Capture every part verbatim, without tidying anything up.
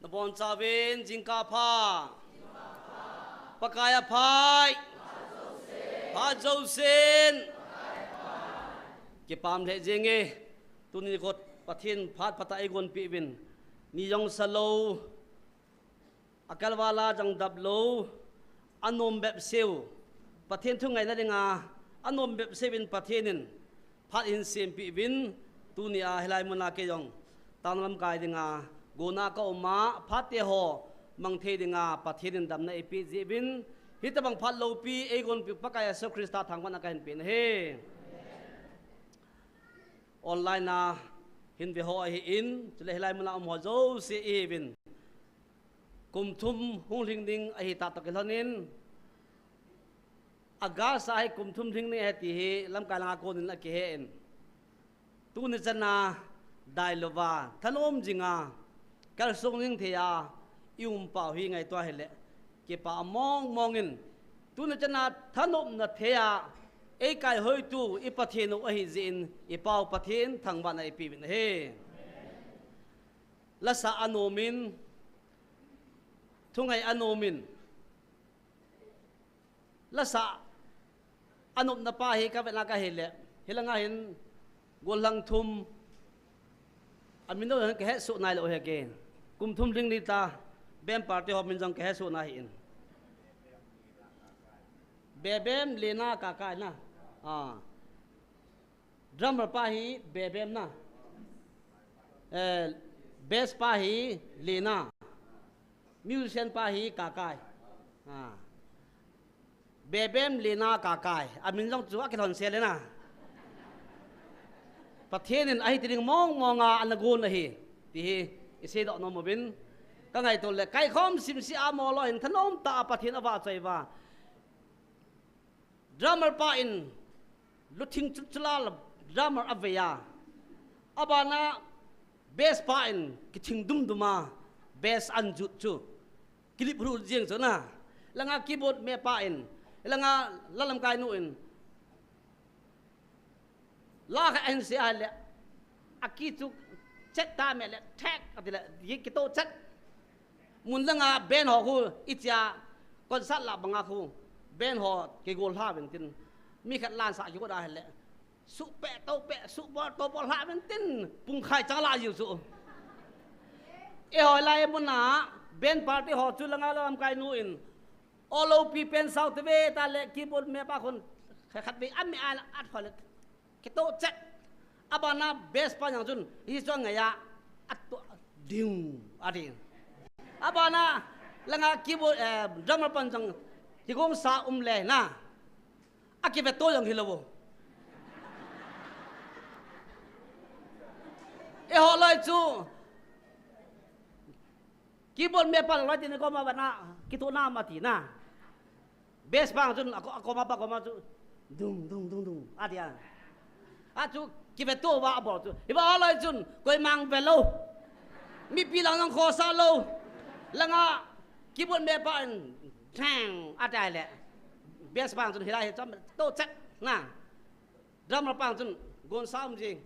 Nabonchauvin jingkah pha. Pakai aphai. Phat jousen. Kipah lheh jenge. Tuni nikho Pathen phat phatah eigonpeh uvin. Ni jong salou. Akalvala jong daplou. Anom bepseu. Pathen thu ngaina dinga. Anom bepseuvin Pathen in. Phat hin sempeh uvin, tunia hilai muna kei jong, town lamkai dinga, gona kauma, phat teho, mang thei dinga, Pathen in damna eipeh jeh uvin, hitobang phat loupi, eigonpeh Pakai Jesu Christa thangvahna kahin pen ahi. Online a, hin veho ahin, chule hilai muna umho jouse ihiuvin. Kum thum hung lhing ding ahitah toh kilhonin, August a hi kum thum lhing ding ahi ti hi lamkai langa konin akihen. Tuni chana dailouva, thanom jinga, kalsong ding theiya, i umpau hi ngaito ahile, kipah mong mongin, tuni chana thanopna theiya, eikaihoitu, i Pathen u ahijeh in, i Pau Pathen thangvahna eipeh uvin ahi. Lasa anomin, thungai anomin, lasa anopna pa hi kavetna kahile, hilanga hin gollhang thum, amin jong kahetsoh nailou hi ke. Kum thum lhing ding ta, band party ho min jong kahetsoh nahi in. Bebem Lena Kakai na. Ah. Drummer pa hi Bebem na. Eh, bass pa hi Lena. Musician pa hi Kakai. Ah. Bebem Lena Kakai. Amin jong chu akilhon sel e na. Pathen in ahi ti ding mong monga ana gon ahi. Ti hi, isei doh nom uvin. Kangaito le, kaikhom simse a molou hin thanom tah a Pathen avahchoi uva. Drummer pa in, luthing chulchula drummer avei a. Abana, bass pa in, kithing dumdum a, bass anjut chu. Kilip ru jeng chu na. Langa keyboard me pa in, langa la lamkai nu in. La kha ahin sei ahile, akey chu chet ta me le, thek, ati le, ye kito chet. Mun langa band ho khu, ichia, concert la banga khu, band ho kigol lha uvin tin, mi khat la sah kigot ahile, suh peh, to peh, suh bol, to bol lha uvin tin, pung khai chang la jiu chu. Eiho lai muna, band party ho chu langa la lamkai nu in, o lo pi pen sao te ve ta le keyboard me pa khun, khat ve a me a at pha le. Kito chet. Abana bass pa jong chun, hi chuang ngai a, ato, ding, ati. Abana, langa keyboard, eh, drummer pan jong, kigong sa um le na. Akiveto jong hilou. Eiho lai chu, keyboard me pa lai tin koma bana, kito na ma ti na. Bass pa chun, ako, akoma pa koma chu, dung, dung, dung, dung, ati a. Achu, kiveto va abol chu. Hiva lai chun, koima ve lou. Mipi lang jong khosa lou. Langa, keyboard me pa in, thang, ati le. Bass pa chun, hilai hi chom, to chet, na. Drummer pa chun, gon sa um jing.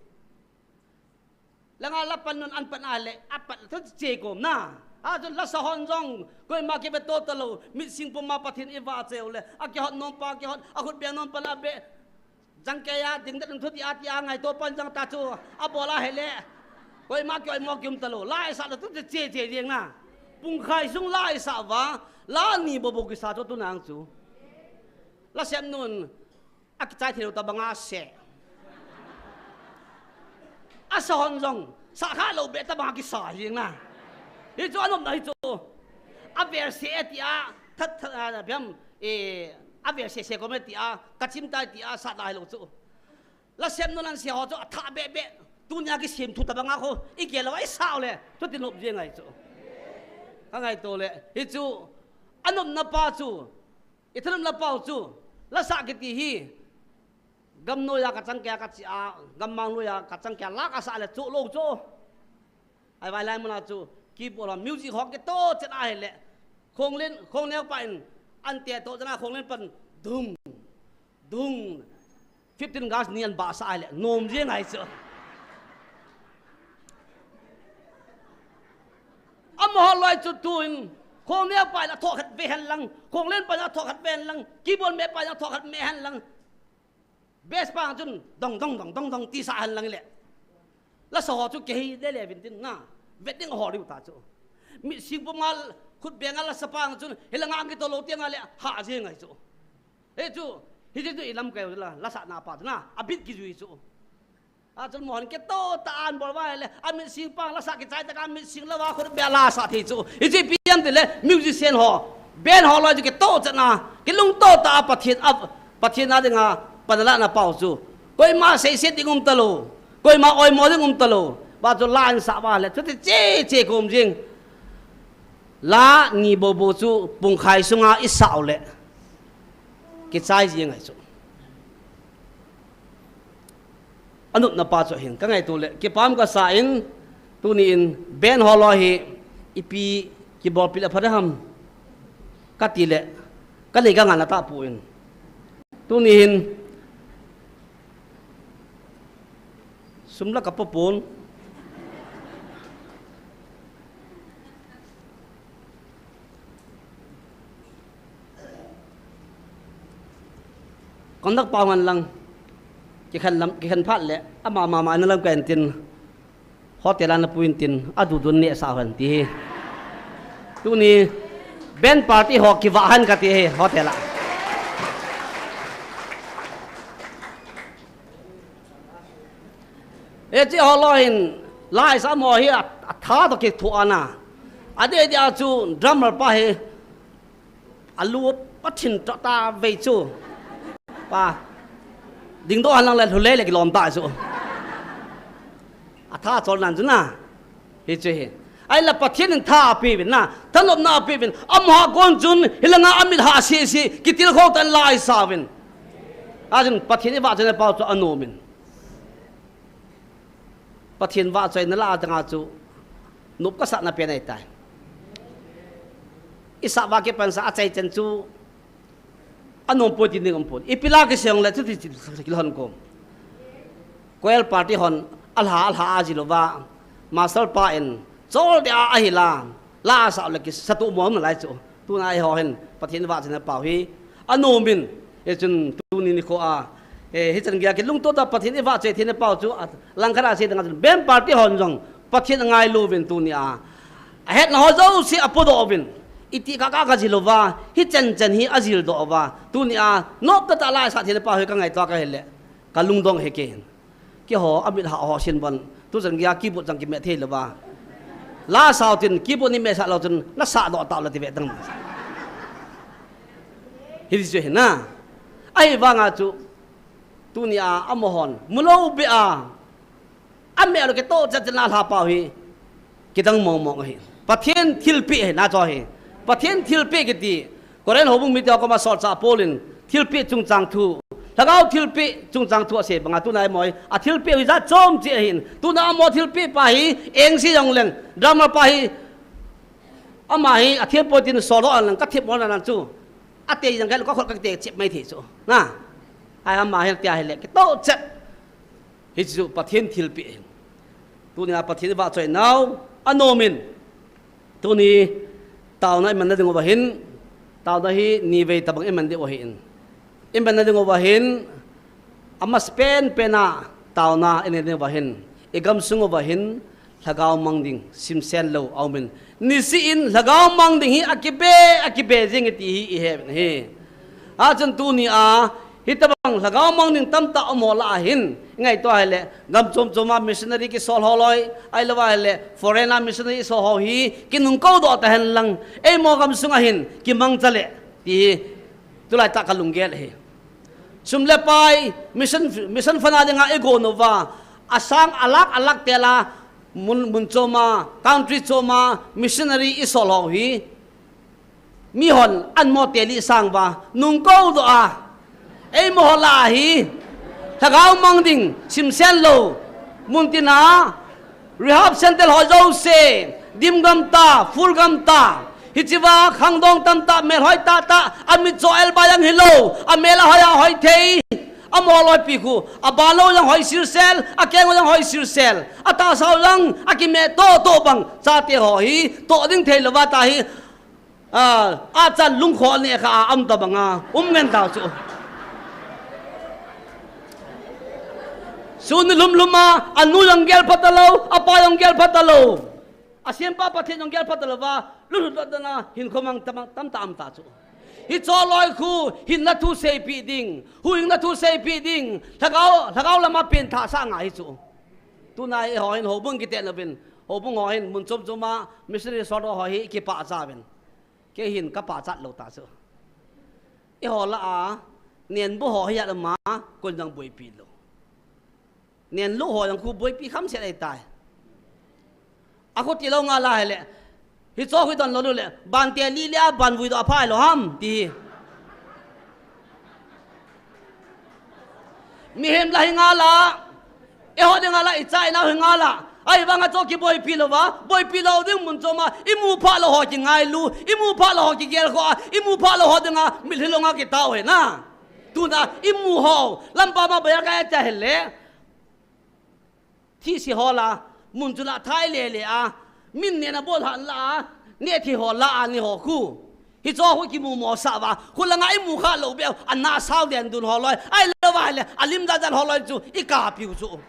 Langa la pan nun an pan ahile, apat thu che kom na. Achun lasa hon jong, koima kiveto talou, mit sing puma Pathen ivahchoi u le, akihot nom pa kihot, akhut be nom pa la be. Jang kei a, ding det nun thu ti a ti a ngaito pan jang ta chu, abol ahile. Koima kioimo kium talou, la isah le thu che che jeng na. Pung khai sung la isah uva, la ni bobo kisa chu tu nang chu. Lasem nun, akichai thei lou tabanga se. Asa hon jong, sa kha lou be tabanga kisa jeng na. Hichu anopna hichu. Avel se e ti a, that, that, a, biam, e, avel se se kom e ti a, kachim tai ti a, sa lai lou chu. Lasem nun an se ho chu, atha be be. Tunia kisem thu tabanga khu, igel lou a isah u le, chuti nop jeng ngai chu. Kangaito le, hichu, anopna pa chu, ithanopna pau chu, lasa kiti hi, gamnoiya kachang kei a kache a, gammang noiya kachang kei a, la kasah le chu lou chu. Ahivang lai muna chu, keyboard ho music ho kito chet ahile, Khonglen, Khongneo pa in, ante to chana Khonglen pan, dung, dung, fifteen August ni an bahsah ahile, nom jeng ngai chu. ho loi chu tuin, khongneo pa in athoh khat ve hen lang, khonglen pa in athoh khat ve hen lang, keyboard me pa in athoh khat me hen lang. Bass pa chun dong dong dong dong dong ti sa hen lang le. Lasa ho chu kihei le le vin tin na. Vet ding ho diu ta chu. Mit sing puma khut benga lasa pa chun hilanga ang kitolo tianga le ha jeng ngai chu. He chu, hiti chu i lamkai u la, lasa na pa chu na, a beat kijui chu. A chun mohon kitoh tah a an bol uva le, a mit sing pa lasa kichai tah a mit sing lou va khut be lasa thei chu. Hichu ipi ham tile, musician ho, band ho loi chu kitoh chan a, kilungtoh tah a Pathen a, Pathen a dinga pan alah na pau chu. Koima seiset ding um talou, koima oimo ding um talou. Ba chu la an sa uva le, chuti che che kum jing. La ni bobo chu pungkhai sunga i sa u le. Kichai jing ngai chu. Anopna pa chu hin ka ngaito le, kipah kasa in, tuni in band ho loi hi ipi kibolpi le pha ding ham kati le, ka nei ka ngah na tah poi. Tuni hin sum la ka po pon. Conductor pa ngan lang, kikhen lam, kikhen phat le, ama mama na lamkai in tin, hotel a na pui in tin, adudun neh sa hen ti hi. Tuni, band party ho kivah hen kati hi, hotel a. Hiche ho loi hin, la i sa mo hi a, atha toh kithoh ana. Adeh deh a chu drummer pa hi, alu pathin toh ta vei chu. Pa, dingdoh hen lang le lhulei le kilom ta chu. Atha chol nan chu na. Hiche hi. Ahinla Pathen in tha apeuvin na. Thanopna apeuvin. Amaho kon chun hilanga amit ha sese, kitilkhou tah in la i sa uvin. Achun Pathen i vahchoina pau chu anom in. Pathen vahchoina la a tanga chu nop kasah na pen ahitai. I sa uva kipan sa a chai chan chu anom poi ti ding um pon. Ipi la kisei le chuti kilhon ko. Choir party hon alha alha a jil uva. Master pa in chol deh a ahila. La a sa le kisa toh mo nalai chu. Tuna eiho hin Pathen vahchoina pau hi anom in, hichun tuni nikho a, eh, hichan geiya kilungtoh tah a Pathen i vahchoi theina pau chu, a, langkhat a sei ding a chun, band party hon jong Pathen angailu uvin tuni a. Ahetna ho jouse apodoh uvin, iti kaka kajil uva, hichan chan hi ajil doh uva, tuni a, nop tah tah a la i sa theina pau hi ka ngaito a ka hile, ka lungdong hi kei hin. Keiho, amit ha ho sin bon. Tuchan geiya keyboard jong kimeh thei lou va. La sao tin keyboard nei meh sah lou chun, na sah doh tau le ti ve tang. Hiti chu hi na. Ahivanga chu, tuni a, amahon, mu lou beh a. Ameh lou kitoh chet chet na lha pau hi. Kidang mong mong ahi. Pathen thilpeh ahi, na chu ahi. Pathen thilpeh kiti. Korin houbung mite ho koma solchah Paul in thilpeh chungchang thu. Lhagao thilpeh chungchang thu asei banga tuna eiho hi. A thilpeh u hi jat chom cheh ahin. Tuna amaho thilpeh pa hi, engse jong leng. Drummer pa hi. Ama hi, athem poi tin solo an lang ka thep mo na nan chu. Atei jong ka lo ka khol ka te chep mai thei chu. Na. Ai ama hi tia hile. Kitoh chet. Hichu Pathen thilpeh ahin. Tuni a Pathen i vahchoi nau, anom in. Tuni taona i man na ding uva hin, taona hi nivei tabang i man diu ahin. I man na ding uva hin, amasapen pen a taona i nei ding uva hin, i gamsung uva hin, lhagao mang ding, simsen lou, aum in. Nisih in lhagao mang ding hi akibe, akibe jing e ti hi i he uvin ahi. Achun tuni a, hitabang lhagao mang ding tamtah um ho lah a hin, i ngaito a hile, gam chom chom a missionary kisol ho loi, ahilou a hile, foreign a missionary isol ho hi, kinungkou doh ta hen lang, eiho gamsung a hin, kimangcha le, ti hi, tulai tah ka lunggel ahi. Sum le pai, mission, mission fund a dinga i gon uva, asang alakh alakh tel a, mun, mun chom a, country chom a, missionary isol ho hi, Mihon an mo teli sang uva, nungkou doh a. Eiho lah a hi. Lhagao mang ding, simsen lou. Muntina, rehab center ho jouse, dim gam ta, full gam ta. Hichea, khangdong tamtah, melhoi tahtah, amit cho el ba jong hilou, amel ahoi ahoi thei. Amaho loipi khu, aban lou jong hoi silsel, akeng lou jong hoi silsel, atahsa lou jong akimeh toh toh bang, chate ho hi, toh ding thei louva ta hi, a, achan lungkhoh neh kha a um ta banga, um ngen ta chu. Sun ni lhum lhum a, anu jong gel pha talou, apa jong gel pha talou. Asempa Pathen jong gel pha talouva, lulhut lotna hinkho mang tam, tamtah um ta chu. Hicho loi khu, hinna thu seipeh ding, huhhingna thu seipeh ding, lhagao, lhagao lama pengthah sah ngai hi chu. Tuna hi eiho hin houbung kitena uvin, houbung ho hin mun chom chom a, missionary sot ho hi kipah cha uvin. Kei hin kapachat lou ta chu. Eiho lah a, nenbu ho hi aum a, kon jong boipi lou. Nenlu ho jong khu boipi khamset ahitai. Akhuti lou ngal a hile, hicho khu idon lou le, bante li le a ban vui doh aphai lou ham, ti hi. Mihem lah hi ngal a, eiho ding ngal a, icha inau hi ngal a, ahivanga chu kiboipi louva, boipi lou ding mun chom a, imu phah lou ho kingailu, imu phah lou ho kigelkhoh a, imu phah lou ho dinga, mitlhi longa kitao hi na. Tuna, imu ho, lampa ma baya kaya cha hile. Thise ho lah a, mun chu lah a thai le le a, min neh na bol han lah a, neh thei ho lah a ni ho khu. Hicho khu kimu mosah uva, khu langa imu kha lou beh, ana sao den dun ho loi, ahilouva hile, alim dan dan ho loi chu, ikapiu chu.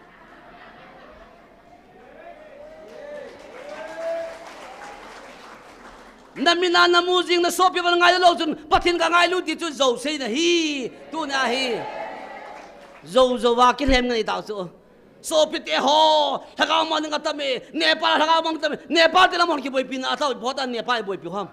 Na min a na mu jing na sopi uva ngailu lou chun, Pathen kangailu ti chu jou sei na hi, tuna hi. Jou jou uva kilhem ngai tau chu. Sopite ho, lhagao mang ding atam e, Nepal lhagao mang tam e, Nepal te lam hon kiboipi na tau, bhota Nepal boipi ham.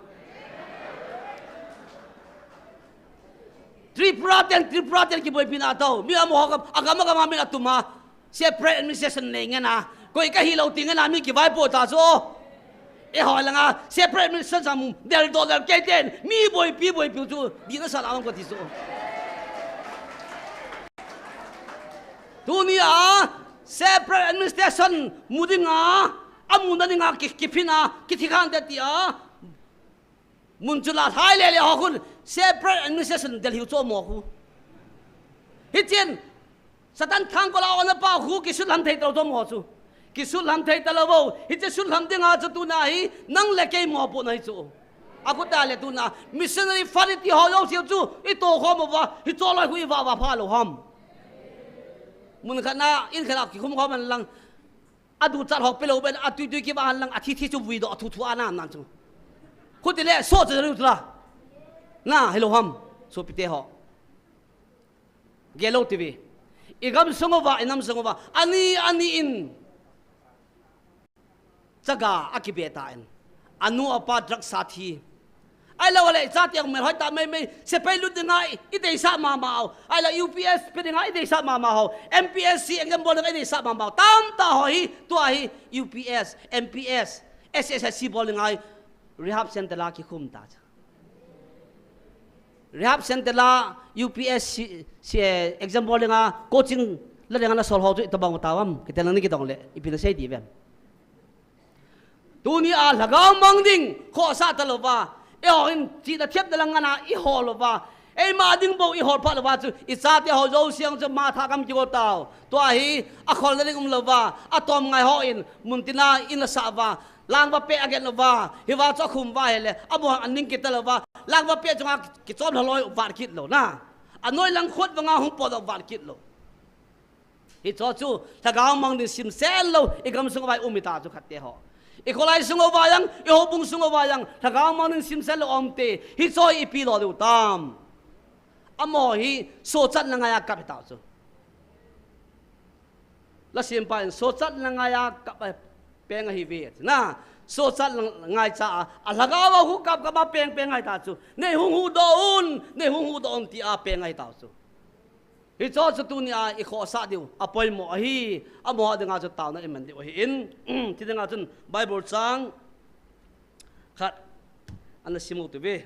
Tripura ten, Tripura ten kiboipi na tau, mi amaho kam, agam agam a mi atum a, separate administration nei ngen a, koi kahi lou ti ngen a, mi kivaipo ta chu. Eiho langa, separate administration sam, del do del kei ten, mi boipi boipi chu, di na sa la mang ko ti chu. Tuni a, separate administration mu dinga, amu na dinga ki, kiphin a, kithi khan te ti a. Mun chu lah a thai le le ho khun, separate administration Delhi chu mo khu. Hichen, Satan thangkol a ona pa khu, kisutlham thei talou chu mo chu. Kisutlham thei talou vo, hiche sutlham dinga chu tuna hi, nang le kei mopohna hi chu. Akhu ta le tuna, missionary fund iti ho jouse chu, itoh khom uva, hicho loi khu ivah vah pha lou ham. Mun khat na, in khat a kikhum khom hen lang. Aduchat ho pelou ben, atui tui kivah hen lang, athi thi chu vui doh, athu thu a na nan chu. Khuti le, so chu lou chu la. Na, hilou ham, sopite ho. Gel lou ti ve. Igam sung uva, inam sung uva. Ani, ani in. Chaga akibe tan. Anu apa drug sa thi. Ahilou le, chate hung melhoi ta mei mei, sepai lut dinga i, ideisah mama u. Ahilou U P S P dinga ideisah mama u. M P S C exam bol dinga ideisah mama u. Tamtah ho hi, tua hi, U P S, M P S, S S L C bol dinga rehab center la kikhum ta. Rehab center la U P S C, C, eh, exam bol dinga coaching la dinga na sol ho chu itobang u tauvam. Kiti lang ni kidong le, ipi na sei ti vem. Tuni a lhagao mang ding, khohsah talou va. Eiho in, chihna thepna lang ngan a, ihol lou va. Eima ding bou ihol phat lou va chu, ichate ho jouse chu matha gam kigol tau. Tua hi, akholna ding umlou va, atom ngai hon, muntina in asah va. Langva peh agen lou va, hiva chu akhum va hile, amaho aning kit talou va. Langva peh chunga kichom lhaloi vat kit lou na. Anoi lang khut vanga hung pot lou vat kit lou. Hicho chu, lhagao mang ding simsel lou, igamsung uva i um ita chu khatte ho. Ikholai sung uva jong, ihoubung sung uva jong, lhagao mang ding simsel lou umte, hicho ipi lo diu tam. Amaho hi, sochatna ngai a kap ita chu. Lasempa in, sochatna ngai a kap a peng ahi ve. Na, sochatna ngaicha a, alhagao a hu kap kap a peng peng ngai ta chu. Nei hung huhdoh un, nei hung huhdoh un tia peng ngai ta chu. Hicho chu tuni a ikhohsah diu, apoimo ahi, amaho dinga chu taona iman diu ahin, ti dinga chun Bible chang khat ana sim u ti ve.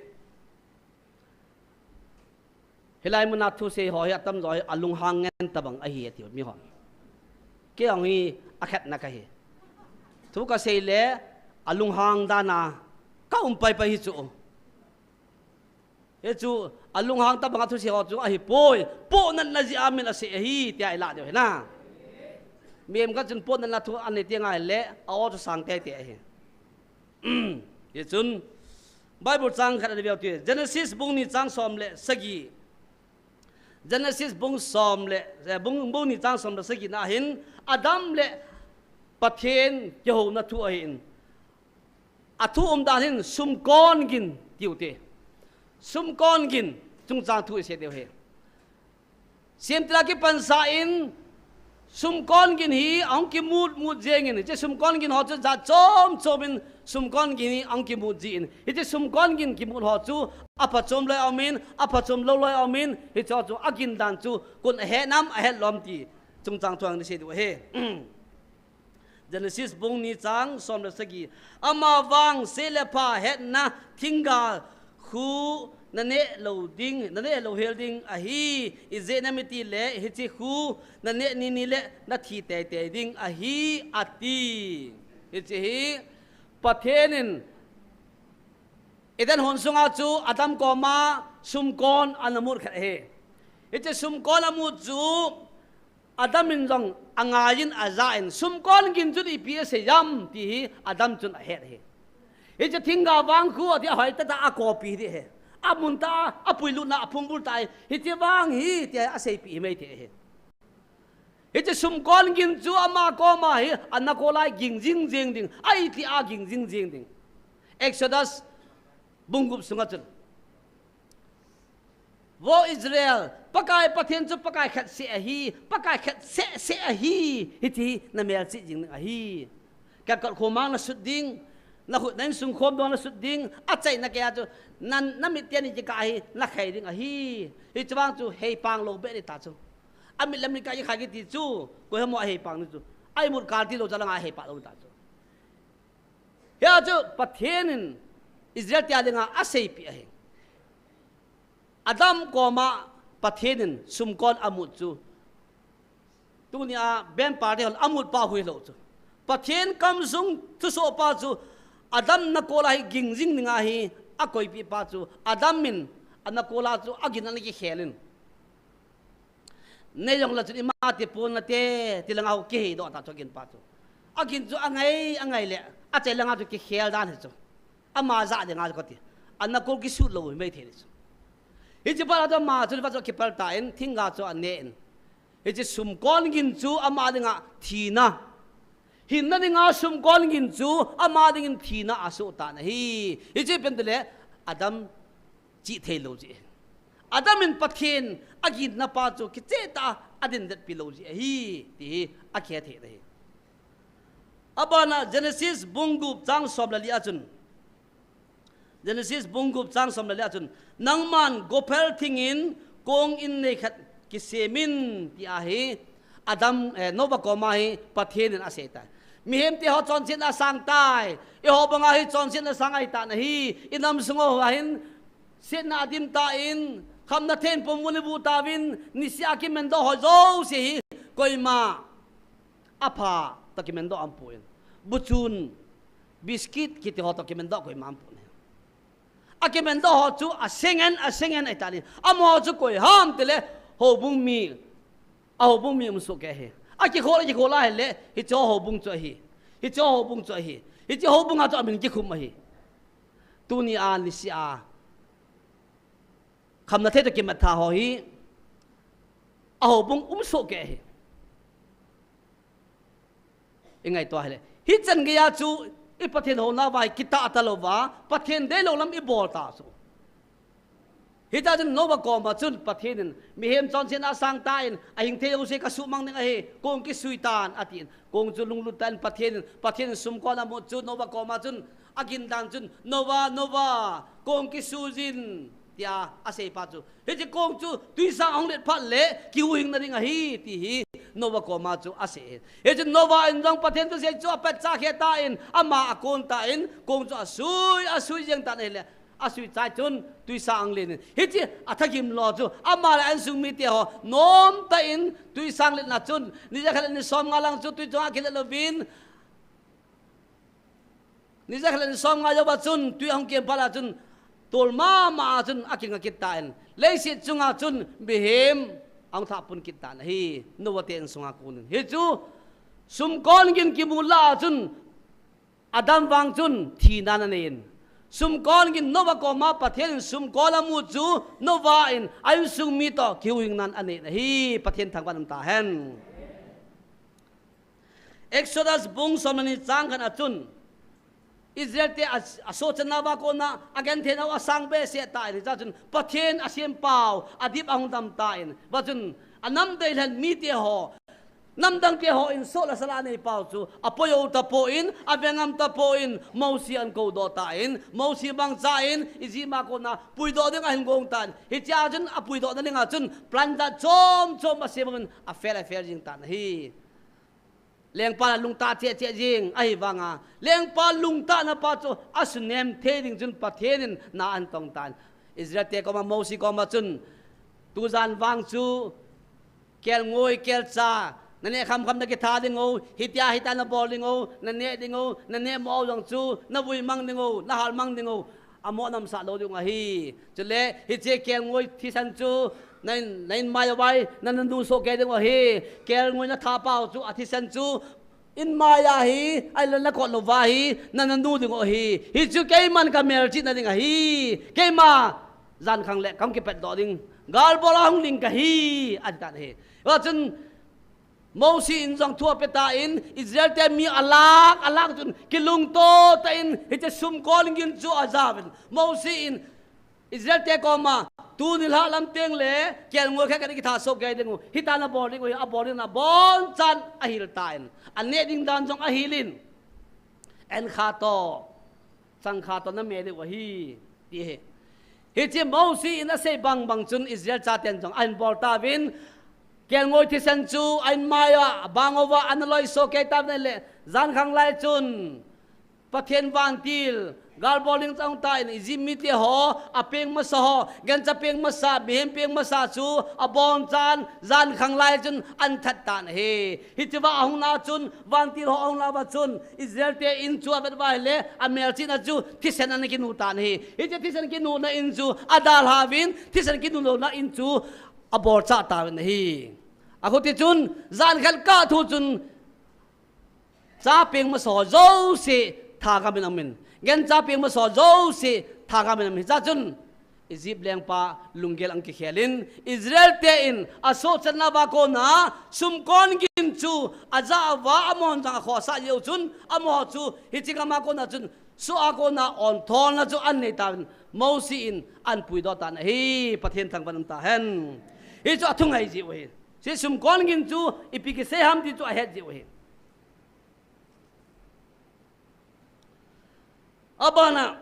Hilai muna thusei ho hi atamjo hi alunghang ngen tabang ahi ati mi hon. Kei jong hi akhatna kahi. Thu kasei le alunghang dan a ka um pai pai hi chu. Hichu alunghang tabanga thusei ho chu ahipoi. Pohnatna jeh a min asei ahi tia ilah diu ahi na. Mihem khat chun pohnatna thu anei teng ahile a-o chu sang teitei ahi. Hichun Bible chang khat ana veu hite. Genesis bung ni chang som le sagi. Genesis bung som le, eh, bung, bung ni chang som le sagi na hin Adam le Pathen kihouna thu ahin. Athu umdan hin sumkon gin tiu hite. Sumkon gin chungchang thu isei diu ahi. Semtil a kipansa in sumkon gin hi ahung kimut mut jengin, hiche sumkon gin ho chu jat chom chom in sumkon gin hi ahung kimut jin, hiche sumkon gin kimut ho chu aphachom loi aumin, aphachom lou loi aumin, hiche ho chu agindan chu koin ahet nam ahet lom ti chungchang thu ana sei diu ahi. Genesis bung ni chang som le sagi. Amavang se le pha hetna thingga khu naneh lou ding, naneh lou hel ding ahi, ijeh inem itile hiche khu naneh ni ni le nathi teitei ding ahi, ati. Hiche hi Pathen in Eden hon sunga chu Adam koma sumkon ana mut khat ahi. Hiche sumkon amut chu Adam in jong angaiyin ajahin, sumkon gin chun ipi asei ham ti hi Adam chun ahet ahi. Hiche thingga vang khu ati, ahoi tah tah a akopi ding ahi. Amun tah a, apuilutna aphungbul tah a, hiche vang hi tia aseipeh hi maithei ahi. Hiche sumkon gin chu ama koma hi ana kol a ging jing jing ding, a itih a ging jing jing ding. Exodus bung gup sunga chun, Vo Israel, Pakai Pathen chu Pakai khat seh ahi, Pakai khat seh seh ahi, hiti hi namelchih jing ding ahi. Kepkot khomang nasut ding, nakhut na insung khomdoh nasut ding, achaina keiya chu, na, namit teni kikah hi nakhai ding ahi. Hiche vang chu heipang lou beh ding tah chu. Amit le mit kikah kikhai kiti chu, koi ham aheipang ding chu. A imut kal tilou chalanga heipah lou tah chu. Hia chu Pathen in Israel te dinga aseipeh ahi. Adam koma Pathen in sumkon amut chu, tunia Ben Party hon amut pa hilou chu, Pathen kamsung thusoh pa chu, Adam nakol a hi ging jing dinga hi akoipeh pa chu, Adam in anakol a chu agin ana kikhel in, Nei jong la chun ima tipon nate, ti langa ho kiheidoh tah chu agin pa chu. Agin chu angai, angai le, achai langa chu kikhel dan hi chu. Ama jah dinga chu kati. Anakol kisut lou hi maithei ding chu. Hiche phat a chu ama chu, va chu kipal tan, thingga chu anen. Hiche sumkon gin chu ama dinga thina. Hinna dinga sumkon gin chu ama dingin thina asoh tan ahi. Hiche pen tile, Adam chih theilou jeh. Adam in Pathen aginna pa chu kicheh tah a adin detpi lou jeh ahi, ti hi akihe thei ahi. Abana Genesis bung gup chang som le li a chun. Genesis bung gup chang som le li a chun. Nangman gophel thingin kong in nei khat kisem in, ti ahi. Adam, eh, Noah koma hi Pathen in asei tai. Mihemte ho chonsetna asang tai. Eiho banga hi chonsetna asang ahitan ahi. Inam sung uva hin setna adim tan, khamna thempu mun ibu tauvin, niseh a kimendoh ho jouse hi, koima apha tah kimendoh aumpon. Buchun, biscuit kiti ho tah kimendoh koima aumpon. Akimendoh ho chu aseng en, aseng en ahitan ahi. Amaho chu koi ham tile, houbung mi, a houbung mi um soh kei ahi. Akikhol, akikhol ahile, hiche houbung chu ahi. Hiche houbung chu ahi. Hiche houbung a chu amin kikhum ahi. Tunia niseh a khamna thei toh kimat tha ho hi, a houbung um soh kei ahi. Ingaito ahile, hichan geiya chu i Pathen houna uva hi kitah talouva, Pathen deilou lam ibol ta chu. Hita chun Noah koma chun Pathen in, mihem chonsetna asang tan, ahing thei jouse kasuhmang ding ahi, kong kisui tan, atin. Kong chu lunglut tan Pathen in, Pathen in sumkon amut chu Noah koma chun, agindan chun, Noah, Noah, kong kisui jin, tia asei pa chu. Hiche kong chu twisang ahung let phat le kihuhhing na ding ahi, ti hi Noah koma chu asei. Hichun Noah in jong Pathen thusei chu apatchah khe tan, ama akon tan, kong chu asui, asui jeng tan ahile, asui chai chun twisang ahung len in. Hiche athagim lou chu, ama le a insung mite ho, nomtah in twisang letna chun, ni jakhat le ni somnga lang chu twi chunga kilet louvin, ni jakhat le ni somnga jouva chun, twi ahung kem phat a chun, tol mama a chun akinga kit tan. Leiset chunga chun mihem ahung thah pun kit tan ahi. Noah te insunga konin. Hichu sumkon gin kimu lah a chun Adam vang chun thina anei in. Sumkon gin Noah koma Pathen in sumkon amu chu Noah in a insung mi toh kihuhhingna anei ahi. Pathen thangvah in umtahen. Exodus bung som le ni chang khat a chun Israel te a, asohchatna uva kona agentheina u asang behseh tan, hichea chun Pathen asempau adip ahung dam tan, hichea chun anam deilhen mite ho, namdang te ho in soh le sala anei pau chu apoi jou tapon, avengam tapon, Mosi ahin koudoh tan, Mosi mangchan Egypt a kona puidoh ding ahin gong tan, hichea chun apuidohna dinga chun plan jat chom chom asem in afel afel jing tan ahi. Lengpa lungtah cheh cheh jing ahivanga, lengpa lungtahna pa chu asunem thei ding chun Pathen in na ahin tong tan. Israel te koma, Mosi koma chun, tujan vang chu kelngoi kelcha naneh khamkham nakitha ding u, hitia hitia nabol ding u, naneh ding u, naneh mo jong chu navui mang ding u, nahal mang ding u, amo namsah lou ding u ahi. Chule hiche kelngoi thisan chu na in, na in mai uva hi nana nu soh kei ding u ahi. Kelngoi natha pau chu athisan chu in mai a hi, ahilou le nakot louva hi nana nu ding u ahi. Hichu keiman kamelchihna ding ahi. Keima jankhang le kahung kipatdoh ding, galbol a hung ling kahi, ati tan ahi. Hichea chun Mosi in jong thu ape tan, Israel te mi alakh alakh chun kilungto tah in hiche sumkon gin chu ajauvin, Mosi in Israel te koma, tuni lhah lam teng le kelngoi khat khat kitha soh kei ding u, hitia nabol ding u, abol ding, abonchan ahil tan, aneh ding dan jong ahil in, enkha toh changkha toh name ding u ahi, ti ahi. Hiche Mosi in asei bang bang chun Israel chaten jong ahin bol tauvin, kelngoi thisan chu a in mai a bang uva ana loi soh kei tauvin, ahile jankhang lai chun Pathen vantil galbol ding chu ahung tan, Egypt mite ho, apeng masa ho, gancha peng masa, mihem peng masa chu abonchan jankhang lai chun ahin that tan ahi. Hichea ahung na chun, vantil ho ahung na uva chun, Israel te in chu avet uva ahile, amelchihna chu thisan ana kinu tan ahi. Hiche thisan kinuna in chu adalhauvin, thisan kinu louna in chu abolchah tauvin ahi. Achuti chun, jan khat kah thu chun, cha peng masa ho jouse thagam in aum in, gancha peng masa ho jouse thagam in aum in. Hichea chun Egypt lengpa lunggel ahung kikhel in, Israel te in asohchatna uva kona sumkon gin chu ajah uva, amahon jong akhohsah jeh u chun, amaho chu hiche gam a kona chun soh a kona ontholna chu ahin nei tauvin, Mosi in ahin puidoh tan ahi. Pathen thangvah in umtahen. Hichu athungai jeh u ahi. Hiche sumkon gin chu ipi kisei ham ti chu ahet jeh u ahi. Abana,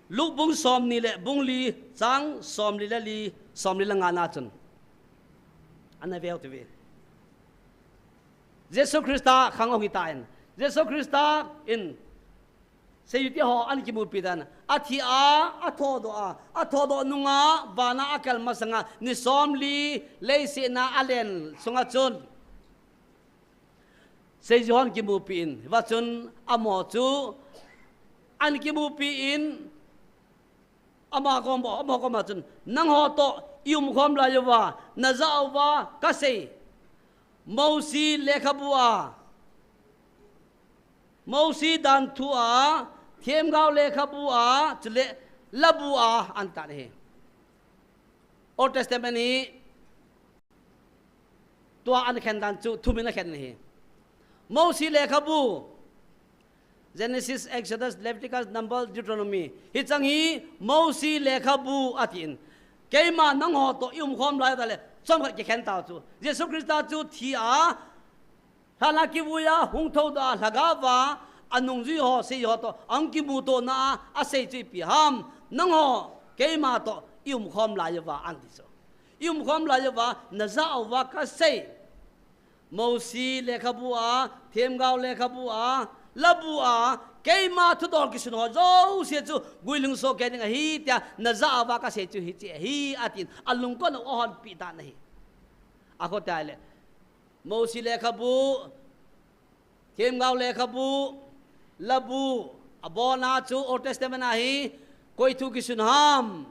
Luke bung somni le bung li, chang somli le li, somli le nga na chun, ana veu tiuve. Jesu Christa khang ahung hitan, Jesu Christa in seijui te ho ahin kimupi tan, athi a, athodoh a, athodoh nunga vana akel masanga ni somli leiset a alen sunga chun seijui hon kimupi in, hiva chun amaho chu ahin kimupi in, ama kom, amaho koma chun, nangho toh i umkhom lai uva najah uva kasei Mosi lekhabu a, Mosi danthu a, themgao lekhabu a, chule labu a, ati tan ahi. Old Testament hi tua ana khen dan chu thum in ana khen ahi. Mosi lekhabu, Genesis, Exodus, Leviticus, Numbers, Deuteronomy. Hicheng hi Mosi lekhabu atin. Keima nangho toh i umkhom lai uva le, chomkhat kikhen tau chu, Jesu Christa chu thi a, lhan a kivui a, hung thoudoh a, lhagao va anungjui ho, seijui ho toh ahung kimuto na a, asei chu ipi ham? Nangho keima toh i umkhom lai uva, ati chu. I umkhom lai uva najah uva kasei Mosi lekhabu a, themgao lekhabu a, labu a, keima thudol kisun ho jouse chu guilhung soh kei ding ahi tia najah uva kasei chu hiche ahi, atin alungkon u ahonpi tan ahi. Akhoh tah le, Mosi lekhabu, themgao lekhabu, labu, Abona chu Old Testament a hi koi thu kisun ham.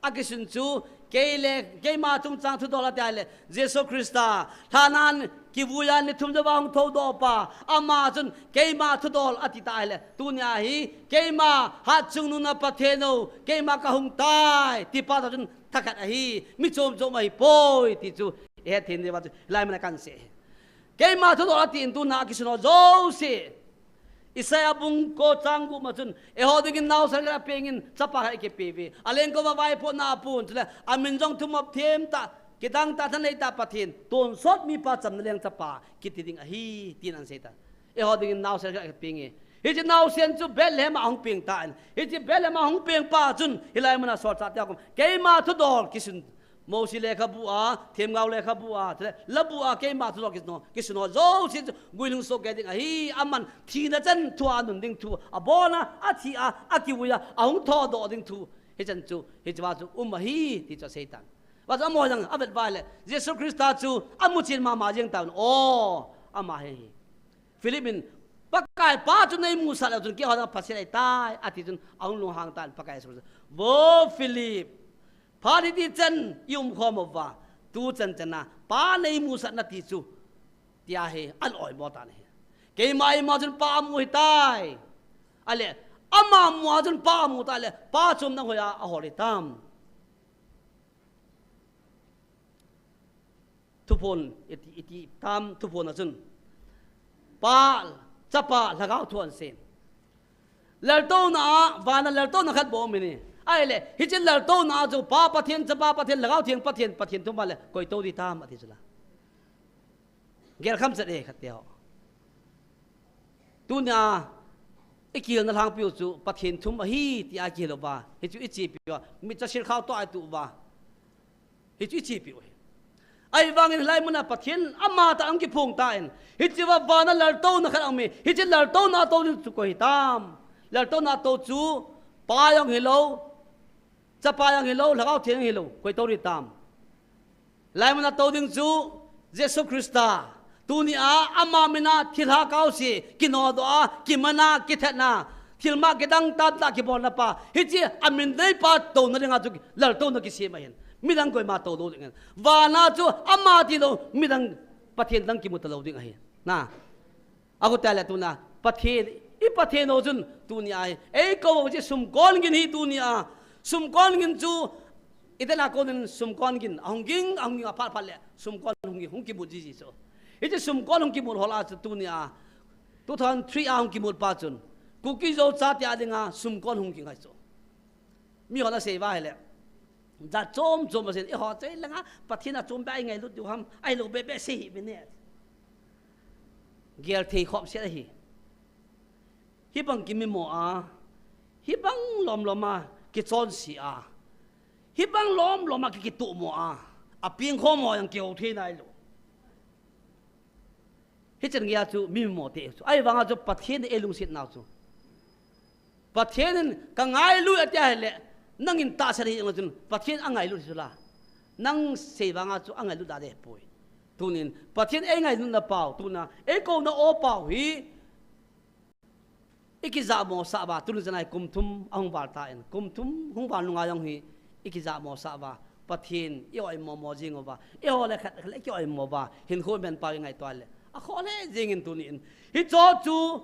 Akisun chu kei le, keima chungchang thudol ati ahile, Jesu Christa, thanan kivuiya ni thum jouva hung thoudoh pa, ama chun keima thudol ati ta ahile, tunia hi, keima hatchungnung a Pathen o, keima kahung tai, ti pa toh chun thakhat ahi, mi chom chom ahipoi, ti chu, ihet thei diuva chu, hilai mun a kahin sei. Keima thudol atin tuna akisun ho jouse. Isaiah bung ko chang gup ma chun, eiho dingin naosen khat apengin, chapa khat eikipeh uve. Alengkova vaipohna apun, chule, amin jong thumop them tah, kidang tah, thanei tah Pathen, tonsot mipa chamna leng chapa, kiti ding ahi, tin ahin sei tai. Eiho dingin naosen khat eipenge. Hiche naosen chu Bethlehem a ahung peng tan. Hiche Bethlehem a ahung peng pa chun, hilai mun a solchah te a kom, keima thudol kisun Mosi lekhabu a, Themgao lekhabu a, chule, labu a, keima thudol kisun ho, kisun ho jouse chu guilhung sohkei ding ahi, aman thina chan thua anun ding thu, abona, athi a, akivuiya, ahung thoudoh ding thu, hichan chu, hichea chu um ahi, ti chu asei tan. Vachu amaho jong avet uva le, Jesu Christa chu amuchen mama jeng tauvin, o, ama hi. Philip in, Pakai, Pa chu neimusah leu chun keiho jong phaset ahitai, ati chun, ahung lunghang tan, Pakai Jesu Christa. Vo Philip, phat hiti chan i umkhom uva, tuchan chana, Pa neimusah nati chu, tia hi, ahin oimo tan ahi. Keima ima chun Pa amu ahitai. Ahile, ama mu a chun Pa amu tai le, Pa chom nang hoiya ahol hitam. Thuphon, iti, iti tam, thuphon a chun. Pa, Chapa, Lhagao thu ahin sei. Laltouna a, vana laltouna khat bou aum in ahi. Ahile, hiche laltouna a chu Pa Pathen, Chapa Pathen, Lhagao Theng Pathen, Pathen thum vale, koi tou ding hitam ati chu la. Gelkham chet e khat te ho. Tunia, ikihilna lhangpiu chu Pathen thum ahi tia kihil uva. Hichu ichepiu a, micha silkhao toh a ituh uva. Hichu ichepiu ahi. Ahivangin hilai mun a Pathen ama tah ahung kiphong tan. Hichea vana laltouna khat aum e. Hiche laltouna a tou ding chu koi hitam. Laltouna a tou chu Pa jong hilou, Chapa jong hilou, Lhagao Theng hilou, koi tou ding hitam. Hilai mun a tou ding chu Jesu Christa. Tunia ama min a thilha kaose, kinodoh a, kimana, kithetna, thilmang kidang tah tah kibolna pa. Hiche amin neipa touna dinga chu laltouna kisem ahin. Midang koima tou lou ding ahin. Vana chu ama tilou, midang Pathen dang kimu talou ding ahi. Na. Agu tale tuna, Pathen, i Pathen ho chun tunia hi, eikou u chu sumkon gin hi tunia. Sumkon gin chu, itena konin sumkon gin, ahung ging, ahung ging aphat phat le, sumkon hung ging, hung kimu jiji chu. Hiche sumkon hung kimu ho lah a chu tunia, two thousand three a hung kimu pa chun, Kuki Zo chate a dinga sumkon hung ging ahi chu. Mihon asei uva ahile. Jat chom chom asei, eiho chu langa, Pathen a chom beh a ingailut diu ham, ahilou beh beh sei hih uvin e. Gel thei khop set ahi. Hibang kimimo a, hibang lom lom a, kichonse a, hibang lom lom a, ki, kituhmo a, apeng khom ho jong kihou thei nailou. Hichan geiya chu mimo te chu. Ahivanga chu Pathen in eilungset nau chu. Pathen in kangailut ati ahile, nangin tahsan hih jongle chun, Pathen angailut hi chu la. Nang sei vanga chu angailut da deh poi. Tunin, Pathen eingailutna pau, tuna, eikouna o pau hi, ikijahmo sah uva, tuni chan a hi kum thum ahung val tan, kum thum hung val nunga jong hi, ikijahmo sah uva, Pathen, i-oimo mo jing uva, eiho le khat, khat le ki-oimo uva, hinkho iman pau ingaito le, akhoh le jingin tunin, hicho chu,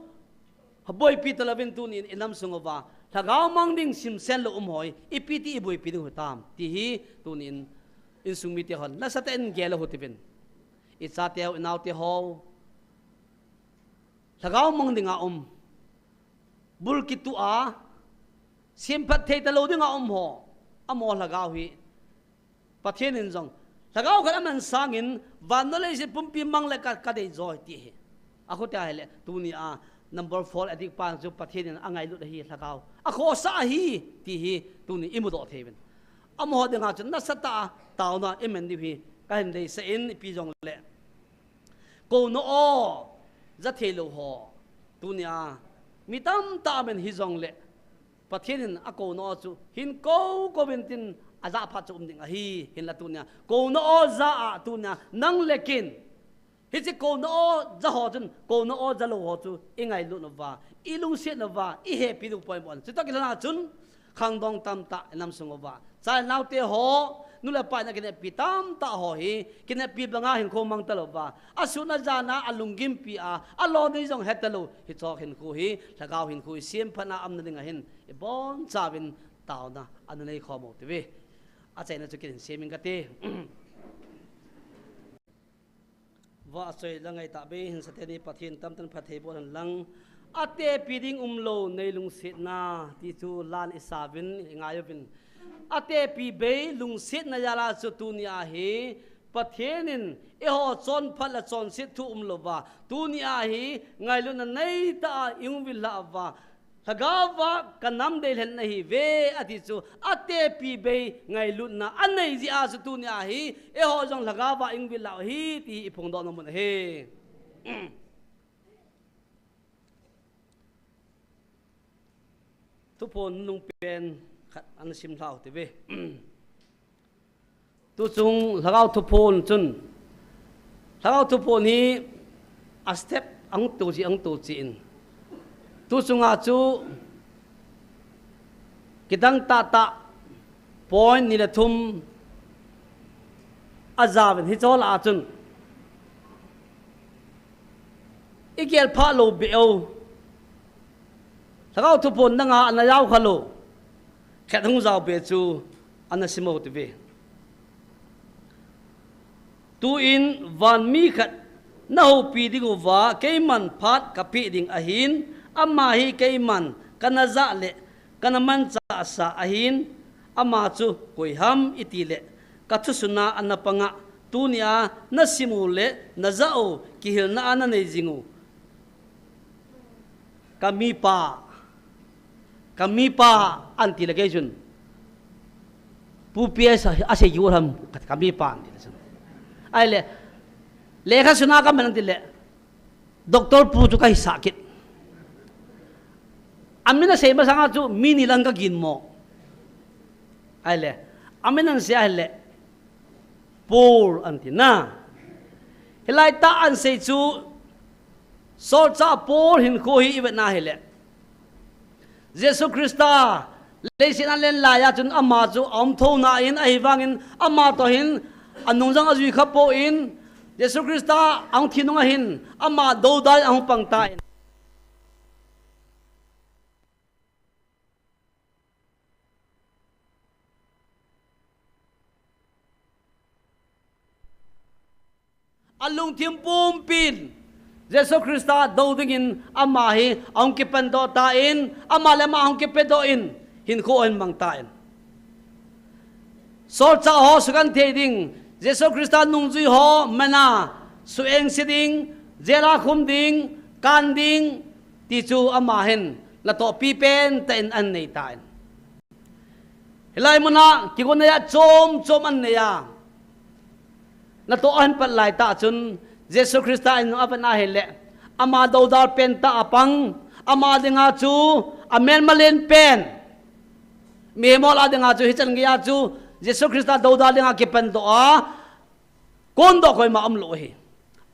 boipi talouvin tunin, inam sung uva, lhagao mang ding simsen lou um ho hi, ipi ti iboipi diu hitam, ti hi, tunin, insung mite hon, nasatah in gel u hitin, ichateu, inaoteu, lhagao mang dinga um, bul kitu a, semphat thei talou dinga um ho, amaho lhagao hi, Pathen in jong, lhagao khat aman sangin, vannoi leiset pumpi mang le ka, kadei joi ti hi. Akhoh tia ahile, tunia, number four addict pa chu Pathen in angailut ahi lhagao. Akhohsah ahi, ti hi, tuni imudoh thei uvin. Amaho dinga chu nasatah a, taona iman diu hi, kahin deisah in, ipi jongle. Kouna o, jathei lou ho. Tunia, mi tamtah amin hijongle. Pathen in akouna o chu, hin kou, kou uvin tin, ajah phat chu um ding ahi, hinla tunia. Kouna o jah a tunia, nang le ken. Hiche kouna o ja ho chun, kouna o ja lou ho chu i ngailut nauva, i lungset nauva, i hepi diu poimo ahi. Chutoh kilhon a chun, khangdong tamtah i nam sung uva, chai naote ho, nu le pa in a kinepi tamtah ho hi, kinepi banga hinkho mang talouva, a sun a jan a, a lunggimpi a, a lou nei jong he talou, hiche hinkho hi, lhagao hinkho hi, semphat a umna ding ahin, i bonchauvin taona ana nei khom u hite. Achaina chu kin sem inge kati. Vahchoi la ngai tah bei hin, sate ni Pathen tamtah in phatthei boh hen lang. Atepi ding umlou nei lungsetna ti chu lan i sauvin, i ngai uvin. Atepi bei lungsetna jal a chu tuni a hi Pathen in eiho chonphat le chonset thu umlouva, tuni a hi ngailutna neitah a i hung vil lhah uva, lhagao va ka nam deilhen nahi uve, ati chu, atepi bei ngailutna anei jeh a chu tuni a hi, eiho jong lhagao va i hung vil lhah u ahi, ti hi i phongdoh nom u ahi. Thuphon nung pen khat ana sim lhau hite. Tuchung Lhagao Thuphon chun, Lhagao Thuphon hi a step ahung to chi, ahung to chi in. Tuchunga chu kidang tahtah point ni le thum ajaovin hiche lah a chun i gel phah lou beh u. Lhagao Thuphon dang a ana jao kha lou. Khat hung jao beh chu ana sim u hite. Tuin van mi khat na houpi ding uva keiman phat ka peh ding ahin, ama hi keiman kana jah le kana manchah sa ahin, ama chu koi ham i ti le, ka thusun a ana pang a, tuni a na sim u le na jah u, kihilna a na nei jing u. Ka mipa, ka mipa, ahin ti le kei chun, Pu P S a sei u ham, ka, ka mipa, ahin ti le chun. Ahile, lekha sun a ka man ahin ti le, Doctor pu chu ka hisah kit. Amin a sei masang a chu mi ni lang ka ginmo. Ahile, amin ahin sei ahile, Paul ahin ti na. Hilai tah ahin sei chu, Solchah Paul hinkho hi i vet na hile, Jesu Christa leiset a alen lai a chun ama chu aum thou na in, ahivangin ama toh hin anung jong ajui kha poi, Jesu Christa ahung thi nung a hin ama doudal in ahung pang tan. Alungthim pumpin Jesu Christa dou dingin ama hi ahung kipan doh tan, ama le ama ahung kipe doh in, hinkho ahin mang tan. Solchah ho sugenthei ding, Jesu Christa nungjui ho man a suhengse ding, jail a khum ding, kan ding, ti chu ama hin natoh pipen tah in ahin nei tan. Hilai mun a kigon nei a chom chom ahin nei a. Natoh ahin pat lai tah chun Jesu Christa in avet na hile, ama doudal pen tah a pang, ama dinga chu amelma len pen. Mihem ho lah a dinga chu hichan gei a chu Jesu Christa doudal dinga kipan doh a, kon doh koima umlou ahi.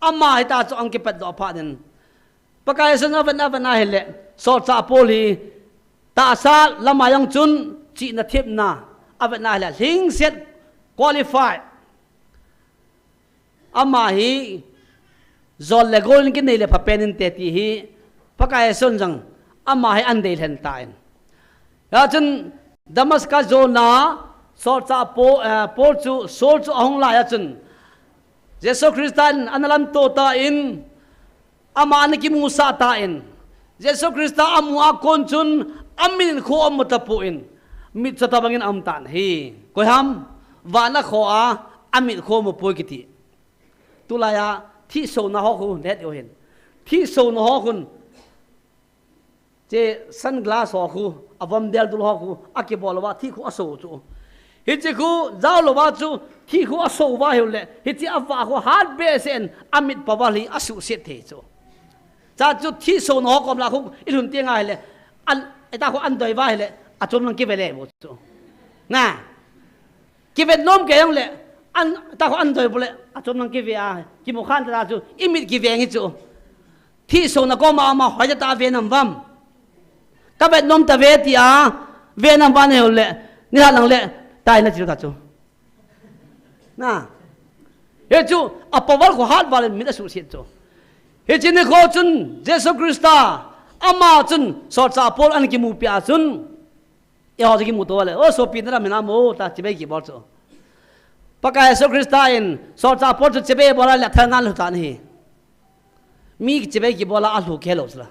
Ama hita chu ahung kipat doh phat in, Pakai Jesun avet na, avet na hile, Solchah Paul hi tahsa lam a jong chun chihna thepna avet na hile, lhingset, qualify. Ama hi jol le gol in kinei le phapen inte ti hi Pakai Jesun jong ama hi ahin deilhen tan. Hia chun Damascus jona Solchah Paul, eh, Paul chu, Saul chu ahung lai a chun Jesu Christa in ana lamto tan, ama ana kimusah tan, Jesu Christa amu a kon chun amit in kho amu tapon, mit chu tobang in aum tan ahi. Koiham? Van a kho a, amit kho amu poi kiti. Tulai a thih sona ho khu let u hen. Thih sona ho khun, che sunglass ho khu, avom del dul ho khu akibol uva thih khu aso chu. Hiche khu jao louva chu thih khu aso uva ahiu le, hiche avah khu hat behseh in amit power hi asuhset thei chu. Cha chu thih sona ho kom lah khu i lhun teng ahile, an, eta khu an doi uva ahile, achom lang kive le mo chu. Na. Kivet nom kei jong le, An, ta kho an doi bole, achom lang kive a, kimu khan ta chu, imit kive ngi chu. Thi so na koma ama hoi ta ve nam vam. Ka vet nom ta ve ti a, ve nam van he le, ni ha lang le, tai na chi ta chu. Na. He chu, a power kho hat val mit a su siet chu. He chi ni kho chun, Jesu Krista, ama chun, solchah Paul an kimu pia chun. Eiho chu kimu to le, o sopi na ram hina mo, ta chibai kibol chu. Pakai Jesu Krista in, solchah Paul chu chibai bol a le thal nan lu ta ni. Mi chibai kibol a lu ke lo chu la.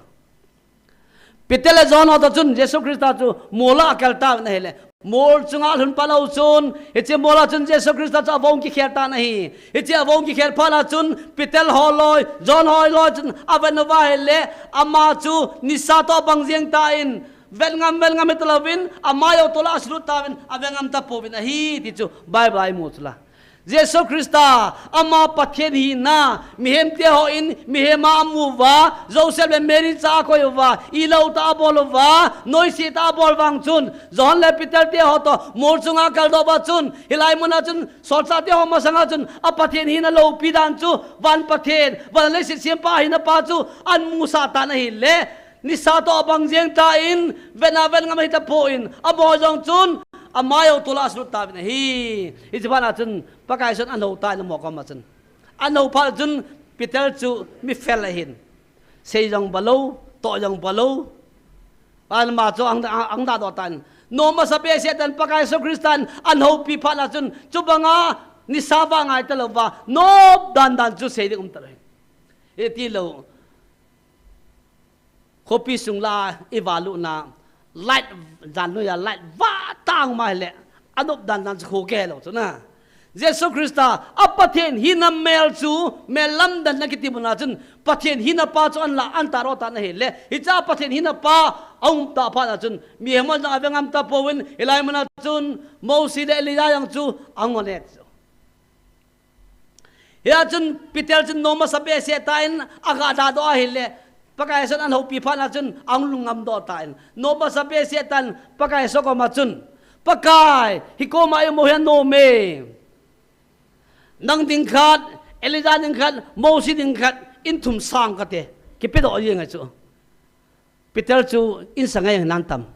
Peter le John ho to chun Jesu Krista chu mola a kal ta na hi le. Mol chunga lhun pa lo chun, hiche mola chun Jesu Krista chu avong kikhel ta na hi. Hiche avong kikhel pha la chun, Peter ho loi, John ho loi chun, aven uva hi le, ama chu nisa to bang jeng ta in, vet ngam, vet ngam hi ta lovin, ama jou to la aslut ta vin, aven ngam ta pouvin ahi, ti chu Bible a imu chu la. Jesu Krista, ama Pathen hina, mihem te ho in, mihem a amu uva, Joseph le Mary cha a koi uva, ilou ta abol uva, noise ta abol vang chun, John le Peter te ho to, mol chunga kal doh uva chun, hilai mun a chun, solchah te ho masanga chun, a Pathen hina loupi dan chu, van Pathen, van leiset sempa hina pa chu, an musah ta na hi le, nisa to abang jeng ta in, vet na vet ngam hi ta pon, amaho jong chun, ama jou to la aslut ta vin ahi. Hiche bana chun, Pakai Jesun an hou ta in amaho koma chun. An hou phat chun, Peter chu mi fel ahin. Sei jong ba lou, toh jong ba lou. Ama chu ang, ang, ang da doh ta in. Nom masa behseh tan Pakai Jesu Christan an houpi phat na chun, chu banga nisa va ngai ta lou va, nop dan dan chu sei ding um ta lou. Hiti lou. Khopi sung la i va lut na, light jan noi a light va tang mai le, anop dan dan chu kho ke lou chu na. Jesu Christa a Pathen hina mel chu, mel lamdan na kiti mun a chun, Pathen hina pa chu an la an ta ro ta na hi le, hicha Pathen hina pa a um ta phat na chun, mihem hon jong ave ngam ta pouvin, hilai mun a chun, Mosi le Elijah jong chu, a ngon e chu. Hia chun Peter chun nom masa behseh ta in a ga da doh ahi le, Pakai Jesun an houpi phat na chun a lung ngam doh ta in. Nom masa behseh ta in Pakai Jesu koma chun, Pakai, hi koma i mo hi a nom e. Nang ding khat, Elijah ding khat, Mosi ding khat, in thum sang kate. Kipe doh jeng ahi chu. Peter chu in sa ngai nan tam.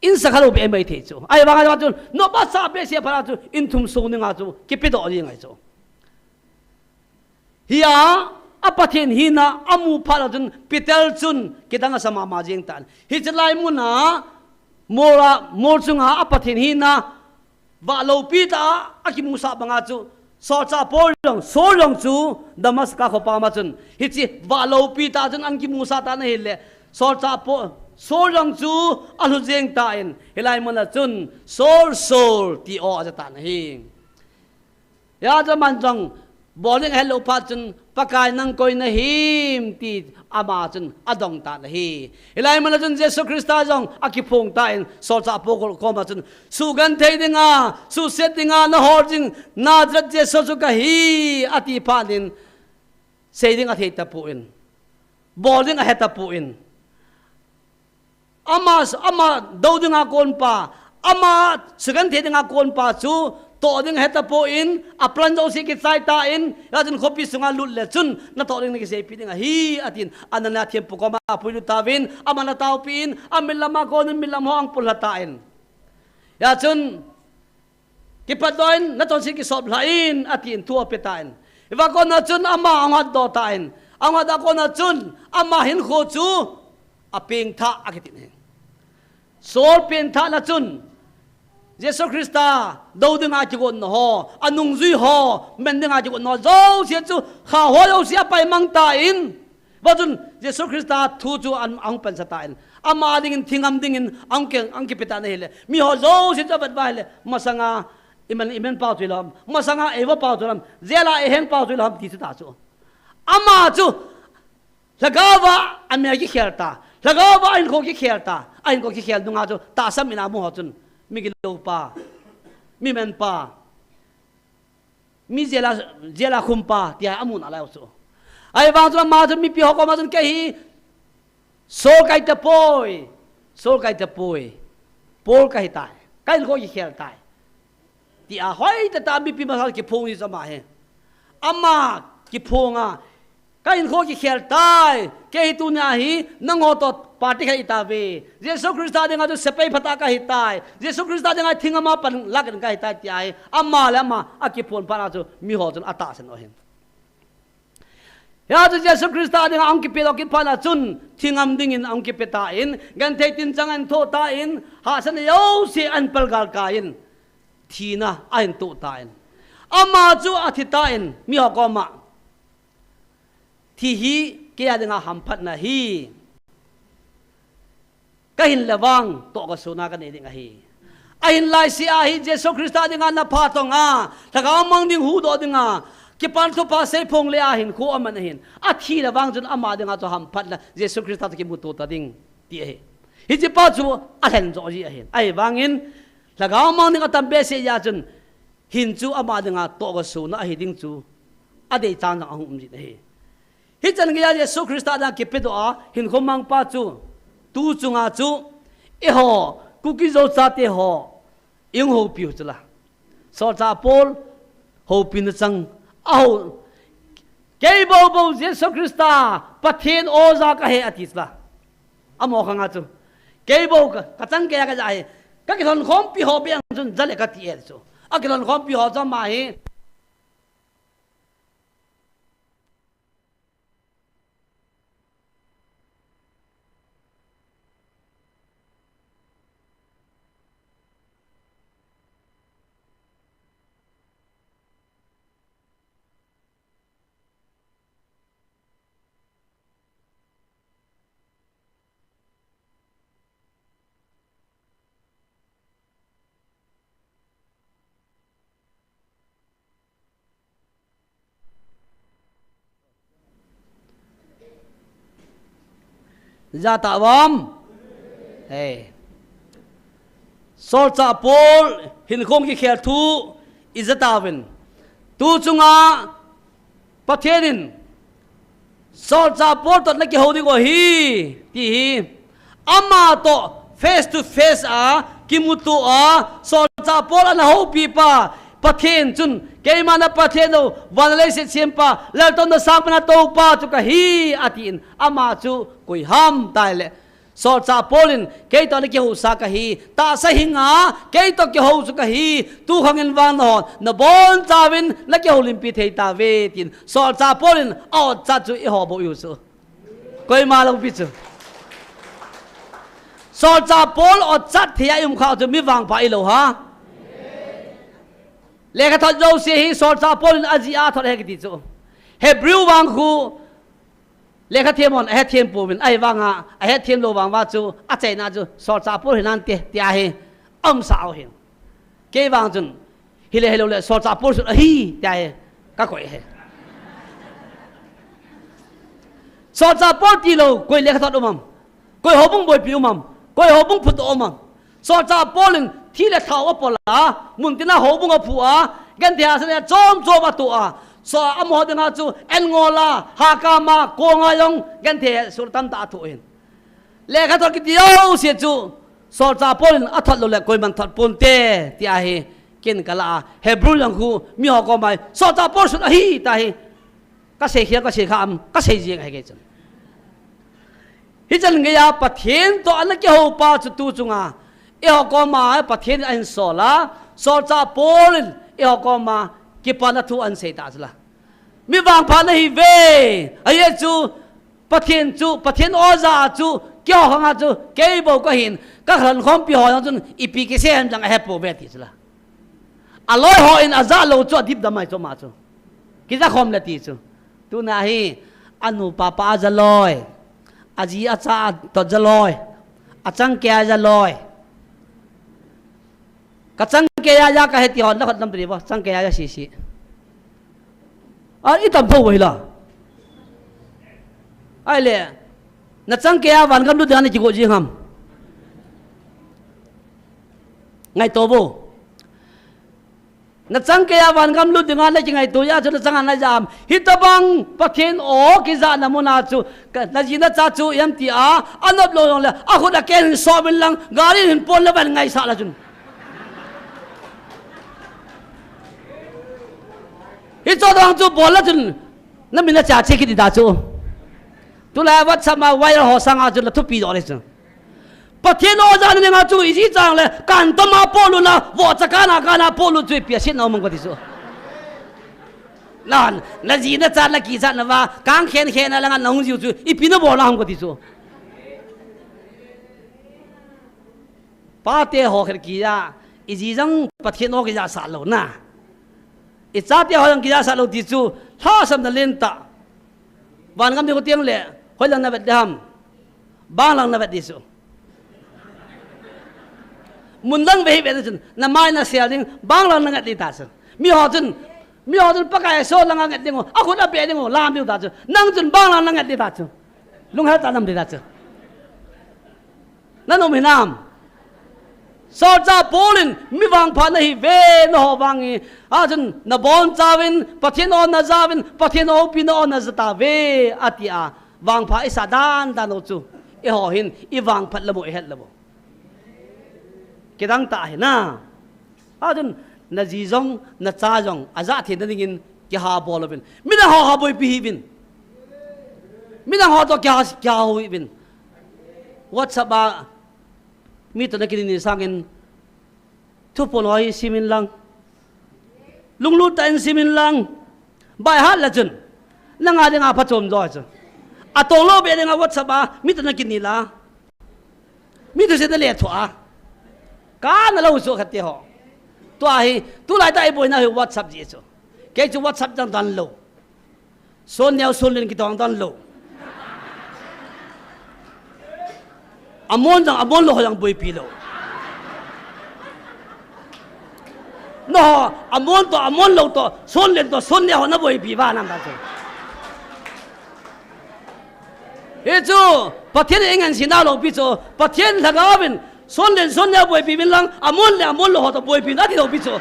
In sa kha lou be mai thei chu. Ahivang a chun, nom masa behseh phat a chu, in thum sung ding a chu, kipe doh jeng ahi chu. Hia, a Pathen hina, a mu phat a chun, Peter chun, kidang a sa mama jeng tan. Hiche lai mun a, mol a, mol chunga, a Pathen hina, va loupi ta a, a kimusah banga chu, Solchah Paul jong, Saul jong chu Damascus khopa ma chun, hiche va loupi ta chun an kimusah ta na hi le, Solchah Paul, Saul jong chu a lhu jeng ta in, hilai mun a chun, Saul, Saul, ti aw a ja ta na hi. Hia chu aman jong, Bol ding ahet lou phat chun, Pakai nang koi na him ti ama chun adong tan ahi. Hilai mun a chun Jesu Christa jong akiphong tan, Solchah Paul koma chun, suhgenthei dinga, suhset dinga, nahol ding, Nazareth Jesu chu kahi, ati phat in, sei ding athei tapon, bol ding ahe tapon. Ama, ama dou dinga konpa, ama suhgenthei dinga konpa chu, toh ding ahe tapon, a plan jouse kichai tan, hia chun khopi sunga lut le chun, natoh ding nakiseipi ding ahi, atin, Anania thempu koma apuilut tauvin, aman ataopi in, amit lam a kon in, mit lam ho ahung pullha tan. Hia chun, Kipat doh in, nachonset kisop lha in, atin thu ape tan. Hiva kona chun ama ahung hat doh tan. Ahung hat a kona chun ama hinkho chu apengthah akiti ahi. Saul pengthah na chun Jesu Christa dou dinga kigotna ho, anungjui ho, men dinga kigotna ho, jouse chu kha ho jouse apaimang tan. Hia chun Jesu Christa thu chu an, ahung pansa tan. Ama dingin thingam dingin ahung keng, ahung kipe tan ahile. Miho jouse chu avet uva ahile. Masanga, imen, imen pau chu ilou ham. Masanga, eiva pau chu ilou ham. Jail a eiheng pau chu ilou ham ti chu ta chu. Ama chu, lhagao va amel kikhel ta. Lhagao va ahinkho kikhel ta. Ahinkho kikhel nunga chu, tahsa mina mu ho chun. Mi gilou pa. Mi men pa. Mi jail a, jail a khum pa, tia amun alai chu. Ahivang chun ama chun mipi ho koma chun kei hi Saul kahi tapoi, Saul kahi tapoi, Paul kahi tai, kahinkho kikhel tai. Tia hoitah tah mipi masang kiphong hi chu ama hi. Ama kiphong a, ka hinkho kikhel tai, kei hi tunia hi nangho toh party khat itauve. Jesu Christa dinga chu sepai phatah kahitai. Jesu Christa dinga thingam a panla khat kahitai tia hi. Ama le ama akiphong phat a chu miho chun atahsan u ahin. Hia chu Jesu Christa dinga ahung kipedoh kit phat a chun, thingam dingin ahung kipe tan, genthei tinchang ahin thoh tan, hahsatna jouse ahin palgal kaiyin, thina ahin toh tan. Ama chu athi tan, miho koma, thi hi kei a dinga hamphatna ahi. Ka hin le vang toh kasona kanei ding ahi. Ahin laisea hi Jesu Christa dinga na phatong a, lhagao mang ding huhdoh dinga, kipana thupha seiphong le a hinkho aman ahin. Athi le vang chun ama dinga chu hamphatna Jesu Christa toh kimuto ta ding ti ahi. Hiche pa chu alhen jo ji ahin. Ahivangin, lhagao mang ding atam behseh jeh chun, hin chu ama dinga toh kasona ahi ding chu adei chan jong ahung um jin ahi. Hichan geiya Jesu Christa dinga kipedoh a hinkho mang pa chu, tu chunga chu, eiho, Kuki Zo chate ho, eihung houpiu chu la. Solchah Paul, houpina chang, ahou, kei bou bou Jesu Christa, Pathen oja kahi ati chu la. Amaho khanga chu, kei bou ka, kachang keiya kaja hi, kakilhonkhompi ho beh a chun ja le kati e chu. Akilhonkhompi ho chu ama hi. Jatah uvam. Hei. Solchah Paul hinkho kikhel thu ija tauvin. Tu chunga Pathen in Solchah Paul toh na kihou ding u ahi, ti hi. Ama toh face to face a, kimuto a, Solchah Paul ana houpi pa, Pathen chun, keima na Pathen u, van leiset sempa, laltouna sangpen a toupa chu kahi, atin, ama chu koi ham tile. Solchah Paul in, kei toh na kihousa kahi, tahsa hinga, kei toh kihou chu kahi, tu khangin vang nahon, nabonchauvin, na kihoulimpi thei tauve, tin, Solchah Paul in, a otchat chu eiho bou ihiu chu. Koima loupi chu. Solchah Paul otchat thei a i um khah u chu mi vangpha ilou ham. Lekhathot jouse hi Solchah Paul in ajih a athot ahi kiti chu. Hebrew vang khu lekhathem hon ahethem pouvin ahivanga ahethem lou vang uva chu achaina chu Solchah Paul hinante tia hi aumsah u ahin. Kei vang chun, hile hilou le, Solchah Paul sut ahi, tia hi, kakoi ahi. Solchah Paul tilou, koi lekhathot um am, koi houbung boipi um am, koi houbung phuto um am. Solchah Paul in thi le thao apol a, muntin a houbung aphu a, genthei hahsatna chom chom atoh a, so amaho dinga chu, en ngol a, hakam a, kong a jong, genthei sul tamtah athoh in. Lekhathot kiti jouse chu, Solchah Paul in athot lou le koiman thot ponte, tia hi, kin kala a, Hebrew lang khu, miho koma hi, Solchah Paul sut ahi, tia hi, kasei khel, kasei kha am, kasei jeng ahi kei chun. Hichan geiya Pathen toh ana kihou pa chu tu chunga, eiho koma Pathen in ahin sol a, Solchah Paul in eiho koma kipana thu ahin sei ta chu la. Mi vangpha nahiuve, ahi chu, Pathen chu, Pathen oja chu, keiho khanga chu, kei bou kahin, kakilhonkhompi ho jong chun, ipi kisei ham jong ahepouve ti chu la. Aloi hon ajah lou chu, adipdam ahi chu ama chu. Kijah khom le ti chu. Tuna hi, anu papa aja loi, aji acha atoh ja loi, achangkei a ja loi. Kachangkei a ja kahi ti hon, nakhut lam tadi bo, changkei a ja sisi. A, itam thou ahi la. Ahile, nachangkei a vangam lut dinga nakigo jing ham. Ngaito vo. Nachangkei a vangam lut dinga nakingaito jeh a chu nachang a naja am. Hitobang Pathen o kijahna muna chu, ka, naji nacha chu ipi ham tia, anop lou jongle, akhut aken hin som in lang, gari hin pon le van ngaisah la chun. Hicho dang chu bol la chun, na min a cha che kit ta chu. Tulai WhatsApp ma viral ho sanga chu la thupi doh le chu. Pathen o jan ni nga chu iji chang le, kan to ma polu na, vo cha kana kana polu chu ipi a sin na mong ko ti chu. Lan, na ji na cha la ki cha na va, kang khen khen na la nga na hung jiu chu, ipi na bol na hung ko ti chu. Pate ho kher ki ja, iji jang Pathen o ki ja sa lo na. I chate ho jang ki ja sa lo ti chu, lhasam na len ta. Van gam ni ko tiang le, hoi lang na vet de ham. Bang lang na vet di chu. Mun lang ve hi ve chun, na mai na sel ding, bang lang na ngat di ta chu. Mi ho chun, mi ho chun Pakai so lang ngat ding o, a khut a pe ding o, lam ding ta chu. Nang chun bang lang na ngat di ta chu. Lung hel ta nam di ta chu. Na nom hinam. Solchah Paul in mi vangpha na hi ve na ho vang hi. A chun na bon chauvin, Pathen o na jauvin, Pathen o pi na o na ja ta ve, a ti a. Vangpha i sa dan dan o chu. I ho hin, i vangphat la mo i het la mo. Kidang ta hi na. A chun na ji jong, na cha jong, a ja thei na dingin kiha bol uvin. Midang ho ha boipi hi vin. Midang ho to kiha, kiha ho hi vin. WhatsApp a mi to na kini ni sangin, thuphon ho hi simin lang. Lunglut ta in simin lang. Bai hat la chun. Na nga dinga pha chom jo chu. A tong lo be dinga WhatsApp a mi to na kini la. Mi to se na le tho a. Ka na lo so khat te ho. Tua hi, tulai ta i boina hi WhatsApp ji chu. Kei chu WhatsApp jang dan lo. Son neo son len kitong don lo. Amon jang amon lo ho jang boipi lo. No, amon to amon lo to, son len to son neo ho na boipi va nam ta chu. Hi chu, Pathen i ngen sina lo pi chu, Pathen lhagaovin, Son len son neo boipi vin lang, amon le amon lo ho to boipi na ti lo pi chu.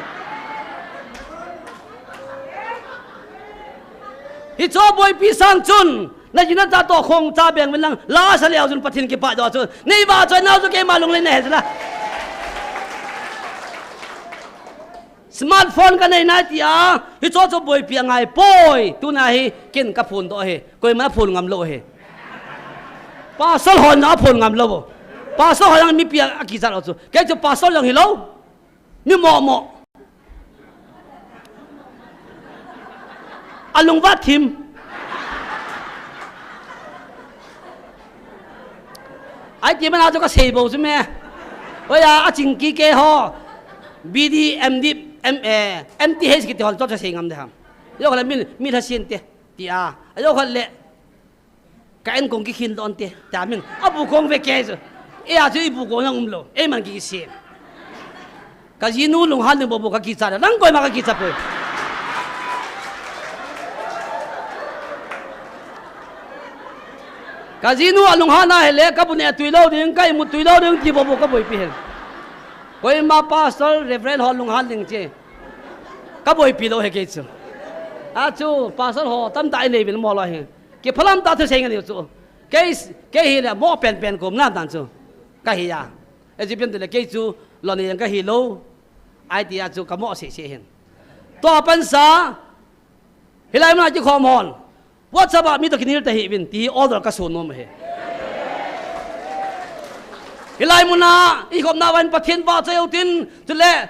Hicho boipi sang chun, na jina ta to khong cha beng vin lang, la sa leo chun Pathen kipah doh chu. Nei va choi nau chu keima lung le na he chu la. Smartphone ka nei nai ti a, hicho chu boipi angai poi, tuna hi ken ka phun doh hi, koima phun ngam lo hi. Pastor ho na phun ngam lo. Pastor ho jang mipi a kichat lo chu. Kei chu pastor jang hi lo. Mi mo mo. Alung va thim. Ai ti mana chu ka sei bo chu me. Oya a ching ki ke ho. B D, M D, M, eh, M T H kiti ho chu sei ngam de ham. Yo khala min, mi tha sin te. Ti a. Ayo khat le. Ka en kong kikhin don te. Ta min. A bu kong ve ke chu. E a chu i bu kong jang um lo. E man ki sin. Ka jinu lunghan ding bobo ka kicha da. Nang koima ka kicha poi. Ka jinu a lunghan a hele, ka bu ne tui lo ding, ka imut tui lo ding, ti bobo ka boipi hen. Koima pastor, reverend ho lunghan ding che. Ka boipi lo he kei chu. A chu, pastor ho, tamtah i nei vin mo lo he. Kiphalam ta thu sei nge ni chu. Kei, kei hi le mo pen pen kom na dan chu. Ka hi a. Egyptian te le kei chu lo ni yang ka hi lo. Ai ti a chu ka mo sei sei hin. To pan sa. Hilai mun a kikhom hon. WhatsApp a mi to kinil ta hi vin ti hi order ka sun nom he. Hilai mun a i khom na van Pathen va chai u tin tu le.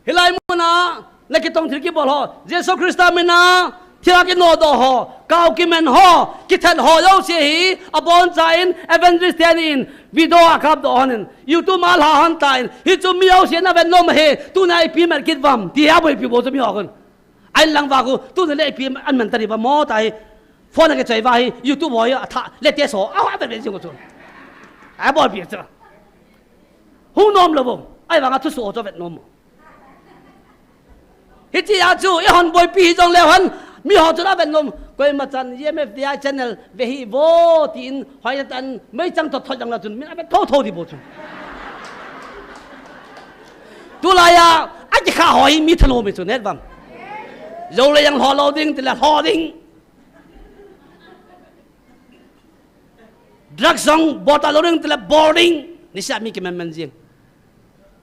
Hilai mun a, na kitong thil kibol ho. Jesu Christa min a, thil a kino doh ho. Kau kimen ho. Kithen ho jouse hi, abon cha in, evangelist ten in, video a kap doh hon in. YouTube a la hon ta in. Hi chu mi jouse na ven nom he. Tuna ipi man kit vam. Ti a boipi bo chu mi ho kon. Ai lang va ku, tuna le ipi an man ta ri va mo ta hi. Phone a ke chai va hi, YouTube ho hi, a tha, le te so. A, a vet vet jing ko chu. A bol pi chu. Hung nom lo bo. Ai vang a thu so cho vet nom mo. Hichi a chu, i hon boipi hi jong le hon, mi ho chu la vet nom, koima chan, E M F D I channel, ve hi vo, ti in, hoi na tan, mei chang thot thot jang la chun, min a vet tho tho di bo chun. Tulai a, a ki kha ho hi mi tha nom mi chu net vam. Zo le yang ho lo ding, ti la ho ding. Drug song bota lo ring tila boarding. Nisa mi kimen men jing.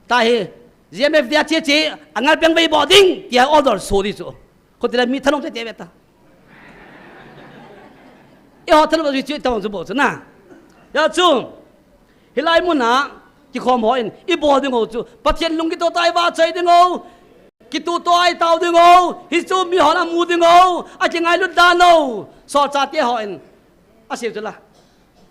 Ta hi, G M F dia che che, angal peng vei boarding, tia order so di chu. Khutile mi thanong te te ve ta. Eiho thanong chu itong chu bou chu na. Hijeh chun, hilai muna kikhom hon ibol ding u chu, Pathen lung kitoh tah a ivahchoi ding u, kitoh tah a itao ding u, hichu mihon amu ding u, akingailut dan u, solchah te hon asei chu la.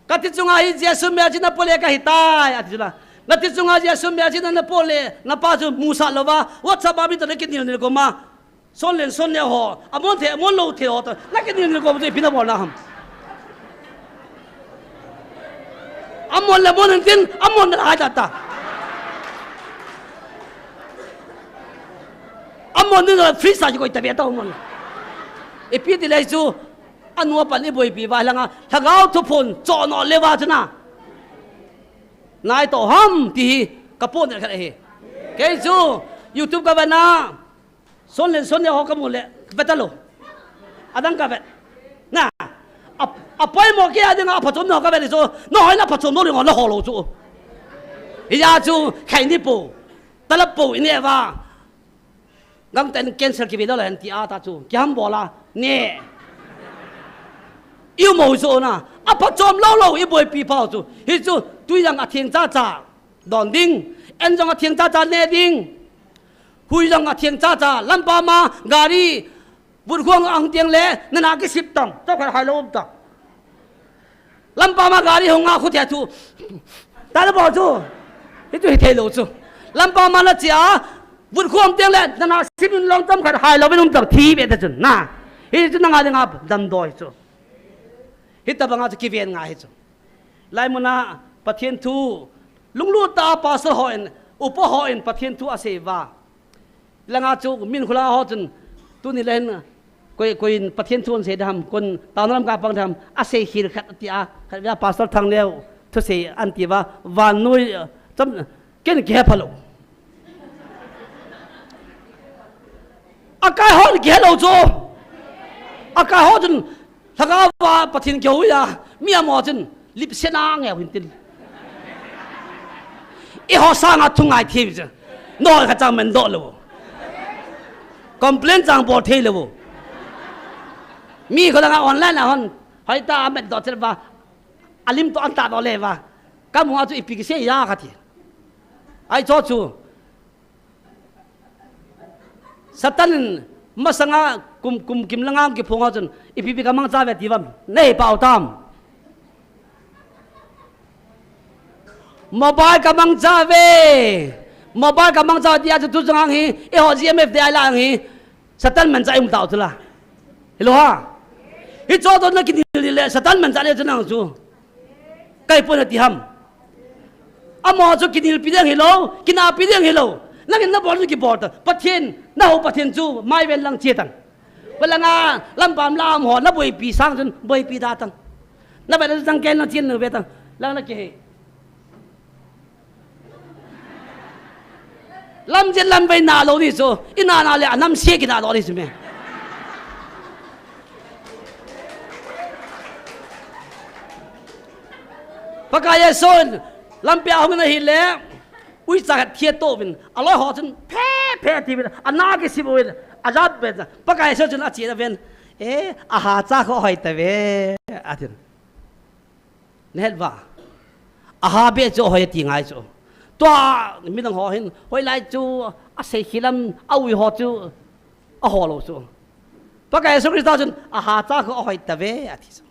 Kati chunga hi Jesu melchihna pole kahitai, ati chu la. Kati chunga Jesu melchihna napole, napa chu musah louva, WhatsApp a mi toh nakinel nel koma, Sonlen Sonneo ho, amon thei, amon lou thei ho toh nakinel nel koma chu ipi nabol na ham? Amon le amon intin, amon nalai ta ta. Amon ni la free sa kikoi ta ve ta amon. Ipi tile chu, anu apan iboipi uva langa, lhagao thuphon chohnoh leuva chu na, nai toh ham ti hi kapohnat khat ahi. Kei chu YouTube kavet na, Sonlen Sonneo ho kamu le, vet talou. Adang kavet. Na, a, apoimo kei a dinga aphachom nao kavet chu, nahon aphachom lou ding ho naho lou chu. Hijeh chun khaini po, talap po ineh uva, gangtah in cancer kive lou le hen ti a ta chu, kiham bol a ne. Iu mo chu na, aphachom lou lou iboipi pau chu. Hichu, tui jong atheng chacha don ding, an jong atheng chacha ne ding, hui jong atheng chacha, lampam a gari vutkhuong ahung teng le, nana kisip tang, chomkhat hai lou um tang. Lampam a gari hung a khu thei thu. Tale bol chu. Hichu hithei lou chu. Lampam a nache a, vutkhuong teng le, nana sip in long chomkhat hai louvin um tang thi ve ta chun. Na. Hichu nanga dinga damdoi chu. Hitobanga chu kiven ngai hi chu. Hilai muna Pathen thu, lunglut tah a pastor hon, upa hon Pathen thu asei uva. Langa chu min khula ho chun, tuni le hin, koi, koiin Pathen thu asei ding ham, koiin taona lam kapang ding ham, asei khel khat tia, khatvei a Pastor Thangleo thusei anti uva, vannoi, chom, ken kihe phalou. Akai hon kihe lou chu. Akai ho chun, lhagao va Pathen kihou a, mi amaho chun, lipsena ngeu hin tin. Eiho sanga thu ngai thei chu. Noi kha chang men doh lou. Complain chang bol thei lou. Mi kho langa online a hon, hoita a met doh chet uva, alim toh an ta doh le uva. Kamu a chu ipi kisei a kati. Ahi chu chu. Satan in masanga kum, kum kim langa kiphong a chun, ipi ipi kamangcha uve ti uvam, nei pau tam. Mobile kamangcha uve. Mobile kamangcha uve tia chu tu chang hi, eiho G M F te a lang hi, Satan mancha um tau chu la. Hilou ham? Hicho toh nakinel le, Satan mancha le chu nang chu. Kaipon ati ham. Amaho chu kinelpi ding hilou, kinahpi ding hilou. Nangin nabol chu kibol tan. Pathen, nahou Pathen chu maiven lang che tan. Velanga lampam lam ho naboipi sang chun boipi da tan. Navet le chang ken na chen na ve tan. Lang na ke he. Lamjen lamvei na lou di chu, i nana le anamse kina lou di chu me. Pakai Jesun, lampi a hung na hile, uicha khat thia touvin, aloi ho chun, phe, phe tiuvin, ana kisip uvin, ajat pen, Pakai Jesu chun ache na ven, e, aha cha kho hoi ta ve, atin. Nahet uva. Aha be chu hoi ti ngai chu. Tua midang ho hin, hoilai chu, asei khilam, aui ho chu, aho lou chu. Pakai Jesu Christa chun, aha cha kho hoi ta ve, ati chu.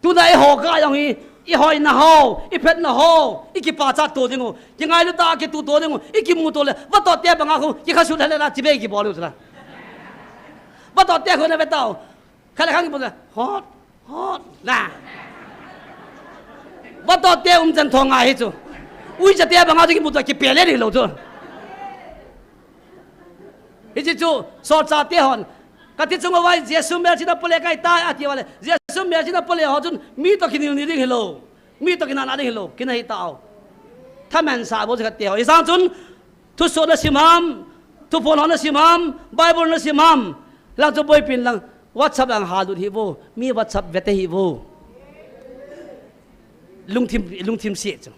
Tuna eiho ka jong hi, i hoina ho, i phetna ho, i kipachat to ding u, kingailut a kitu to ding u, i kimu to le, vatoh te banga khu, kikhasut le la, chibai kibol u chu la. Vatoh te khu na ve tau. Khat le khang kimu le, hot, hot, na. Vatoh te um chan thong ngai hi chu. Uicha te banga chu kimu to, kipe le ding lou chu. Hiche chu, solchah te hon, kati chung uva Jesu melchihna pole kahitai, ati uva le, Jesu melchihna pole ho chun, mi toh kinel ni ding hilou, mi toh kinahna ding hilou, kina hi tau. Thaman sa bou chu khat te ho. Hisang chun, thusoh na sim ham, thuphon ho na sim ham, Bible na sim ham, lang chu boipin lang, WhatsApp lang halut hih vo, mi WhatsApp vet hih vo. Lungthim, lungthim se chu.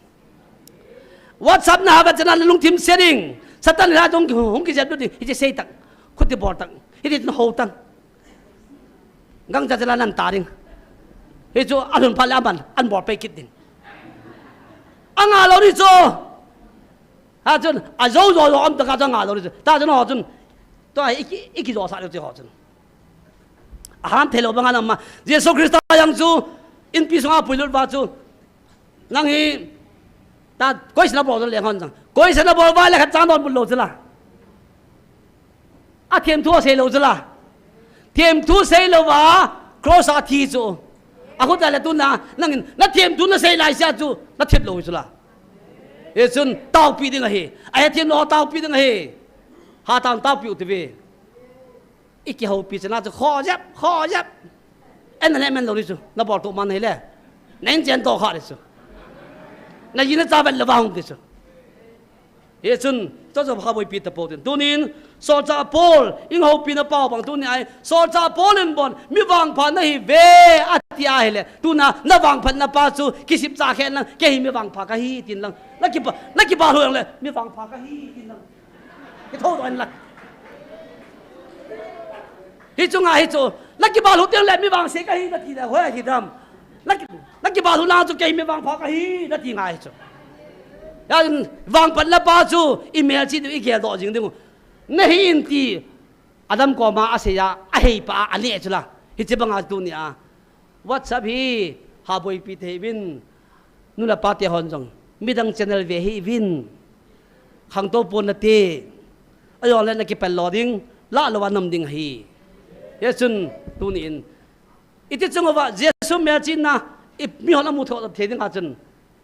WhatsApp na ha vet chana lungthim se ding. Satan la jong hung kijep lut ding. Hiche sei tak. Khuti bol tak. Hiti chun hou tan. Gangcha chila nan ta ding. Hichu alhun phat le aman, an bol pei kit ding. Anga lou ding chu. Hichun, ajo jo jo um tah a chu anga lou ding chu. Tah chun ho chun. Tua hi iki, iki jo sa ding chu ho chun. Ahan thei lou banga nam ma. Jesu Christa jong chu, inpi sunga puilut uva chu. Nang hi, ta, koisan abol leng hon chang. Koisan abol uva le khat chang donbut lou chu la. Athem thu asei lou chu la. Them thu sei lou va, cross a thi chu. Akhut a le tuna, nangin, nathem thu nasei laisea chu, nathem lou chu la. Hichun, taopi ding ahi. Ahethem lou taopi ding ahi. Hatah in taopi u tive. Iki houpi chana chu, kho jep, kho jep. En le men lou ding chu, nabol tup man hile. Nahin chen to kha ding chu. Naji nacha vet lou va hung ding chu. Hichun, chuchu haboipi tapou tin. Tunin, solchah Paul, in houpina pau bang tuni a hi, solchah Paul in bon, mi vangpha nahi ve, ati ahile. Tuna, navangphatna pa chu, kisipcha khen lang, kei hi mi vangpha kahi, tin lang. Nakipa, nakipah lhon le, mi vangpha kahi, tin lang. Kithou doh in lang. Hichu ngai hichu. Nakipah lhon teng le, mi vangse kahi, nati le, hoi ahi dam. Naki, nakipah lhon lang chu kei mi vangpha kahi, nati ngai chu. Hiya, vangphatna pa chu, imelchih diu, igel doh jing diu. Nahi in ti, Adam koma aseiya, ahei pa, aneh chu la. Hiche banga tuni a. WhatsApp hi, haboipi thei uvin. Nu le pa te hon jong. Midang channel ve hih uvin. Khangtou pon nate. Ajong le nakipel lo ding. Lah lou a nam ding ahi. Hichun, tuni in. Iti chung uva, Jesu melchihna, i, mihon amu thei, thei ding a chun.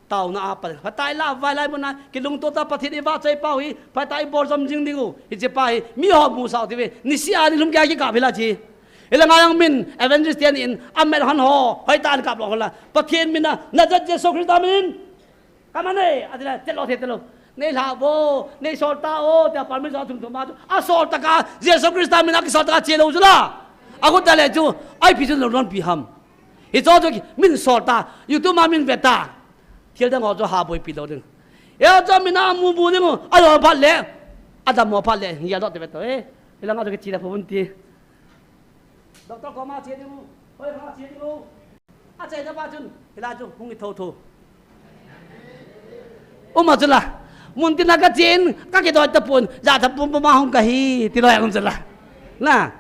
Taona a pa, phatah in la, vailai mun a, kilungto ta Pathen i vahchoi pau hi, phatah in ibol jom jing diu, hiche pa hi, miho musah u tive, nisih a nilhum kikah a kikap hi la chi. Hilanga jong min, evangelist ten in, amelhon ho, hoitah in kap lou ho la, Pathen min a, Nazareth Jesu Christa min in, Kaman e, ati le, tet lou, tet lou. Nei lha vo, nei sol ta o, tia permission thum thum a chu. Asol tah a, Jesu Christa min a kisol tah a che lou chu la. Akhut a le chu, ipi chu lou donpi ham. Hicho chu min sol ta, YouTube a min ve ta. Thil dang ho chu haboipi lou ding. Hicho min a mu bu ding u, ajo phat le, adam ho phat le, hia dot te ve to e. Hilanga chu kiche le phabun ti. Doctor koma che ding u, hoi koma che ding u. Achaina pa chun, hilai chu hung hi thotho. Uma chu la, mun tina kachen, kakidoi tapon, ja tapon puma hung kahi, ti loi um chu la. Na.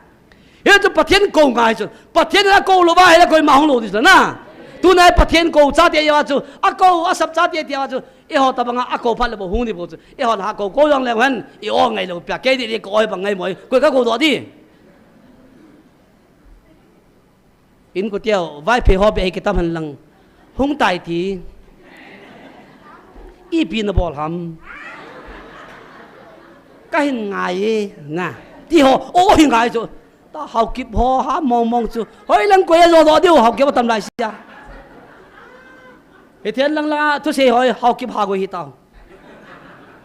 Hichu Pathen kou ngai chu. Pathen akou lou va, hila koima hung lou ding chu la na. Tuna Pathen kou chate jeh a chu, akou, asap chate jeh a chu, eiho tabanga akou phat le bou hung ding bou chu. Eiho la kou kou jong leng hen, i o ngai lou pia, kei di di kou oi bang ngai moi, koi kakou doh di. Inkote u, Vaiphei ho beh hi kitam hen lang. Hung tai ti. Ipi nabol ham. Kahin ngai e, na. Ti ho, o hi ngai chu. Ta Haokip ho, ha mong mong chu. Hoilang koi ajo doh diu, Haokip atam lai sia. Hithen lang la, thusei hoi, Haokip hagoi hi tao.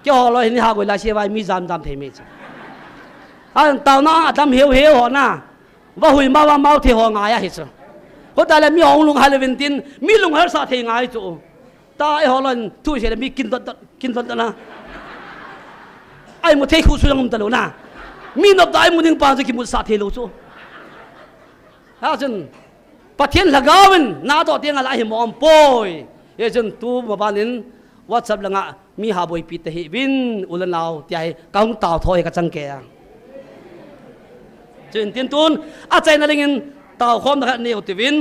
Keiho loi hin hagoi lai sia vai mi jam jam thei me chu. An taona adam heu heu ho na. Vahui mau a mau thei ho ngai ahi chu. Hota le mi hung lunghel uvin tin, mi lunghel sah thei ngai chu. Ta eiho loi hin thusei le mi kin dot dot, kin dot dot na. Ai mu thei khu su jong um talou na. Mi nop ta ai mu ding pa chu kimu sah thei lou chu. Hichun, Pathen lhagao in, natoh teng a la hi mo um poi. Hichun, tu maban in, WhatsApp langa, mi haboipi tahih uvin, u le nao, tia hi, kahung tao tho hi kachang kei a. Chuin tin tun, achaina lingin, tao khomna khat nei u tivin.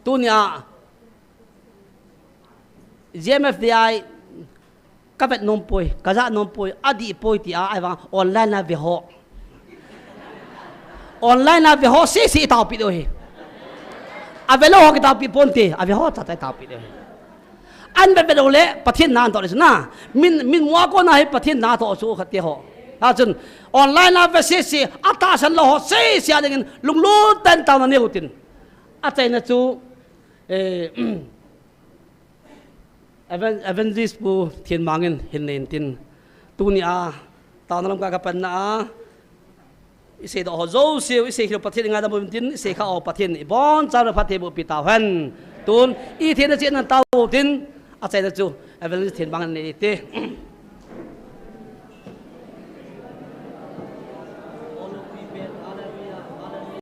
Tunia, G M F D I, kavet nom poi, kajah nom poi, adih poi tia, ahivang online a ve ho. Online a ve ho, sese itaopi diu ahi. Ave lou ho kitaopi ponte, ave ho chacha itaopi diu ahi. An vet vet uleh, Pathen na atoh ding chu na. Min, min mu a kona hi Pathen na atoh chu khat te ho. Hichun, online a ve sese, atahsan lou ho, sese a dingin, lunglut tah in taona nei u tin. Achaina chu, eh, Evan-, Evangelist Pu Thenmang in hin nei in tin. Tunia, taona lam ka kapanna a. Isei doh ho jouse u, isei khel Pathen in ngaidam uvin tin, isei kha ho Pathen in ibonchauvin phatthei boh pi tauhen. Tun, itheina cheh nan tao tin, achaina chu, Evangelist Thenmang in nei te.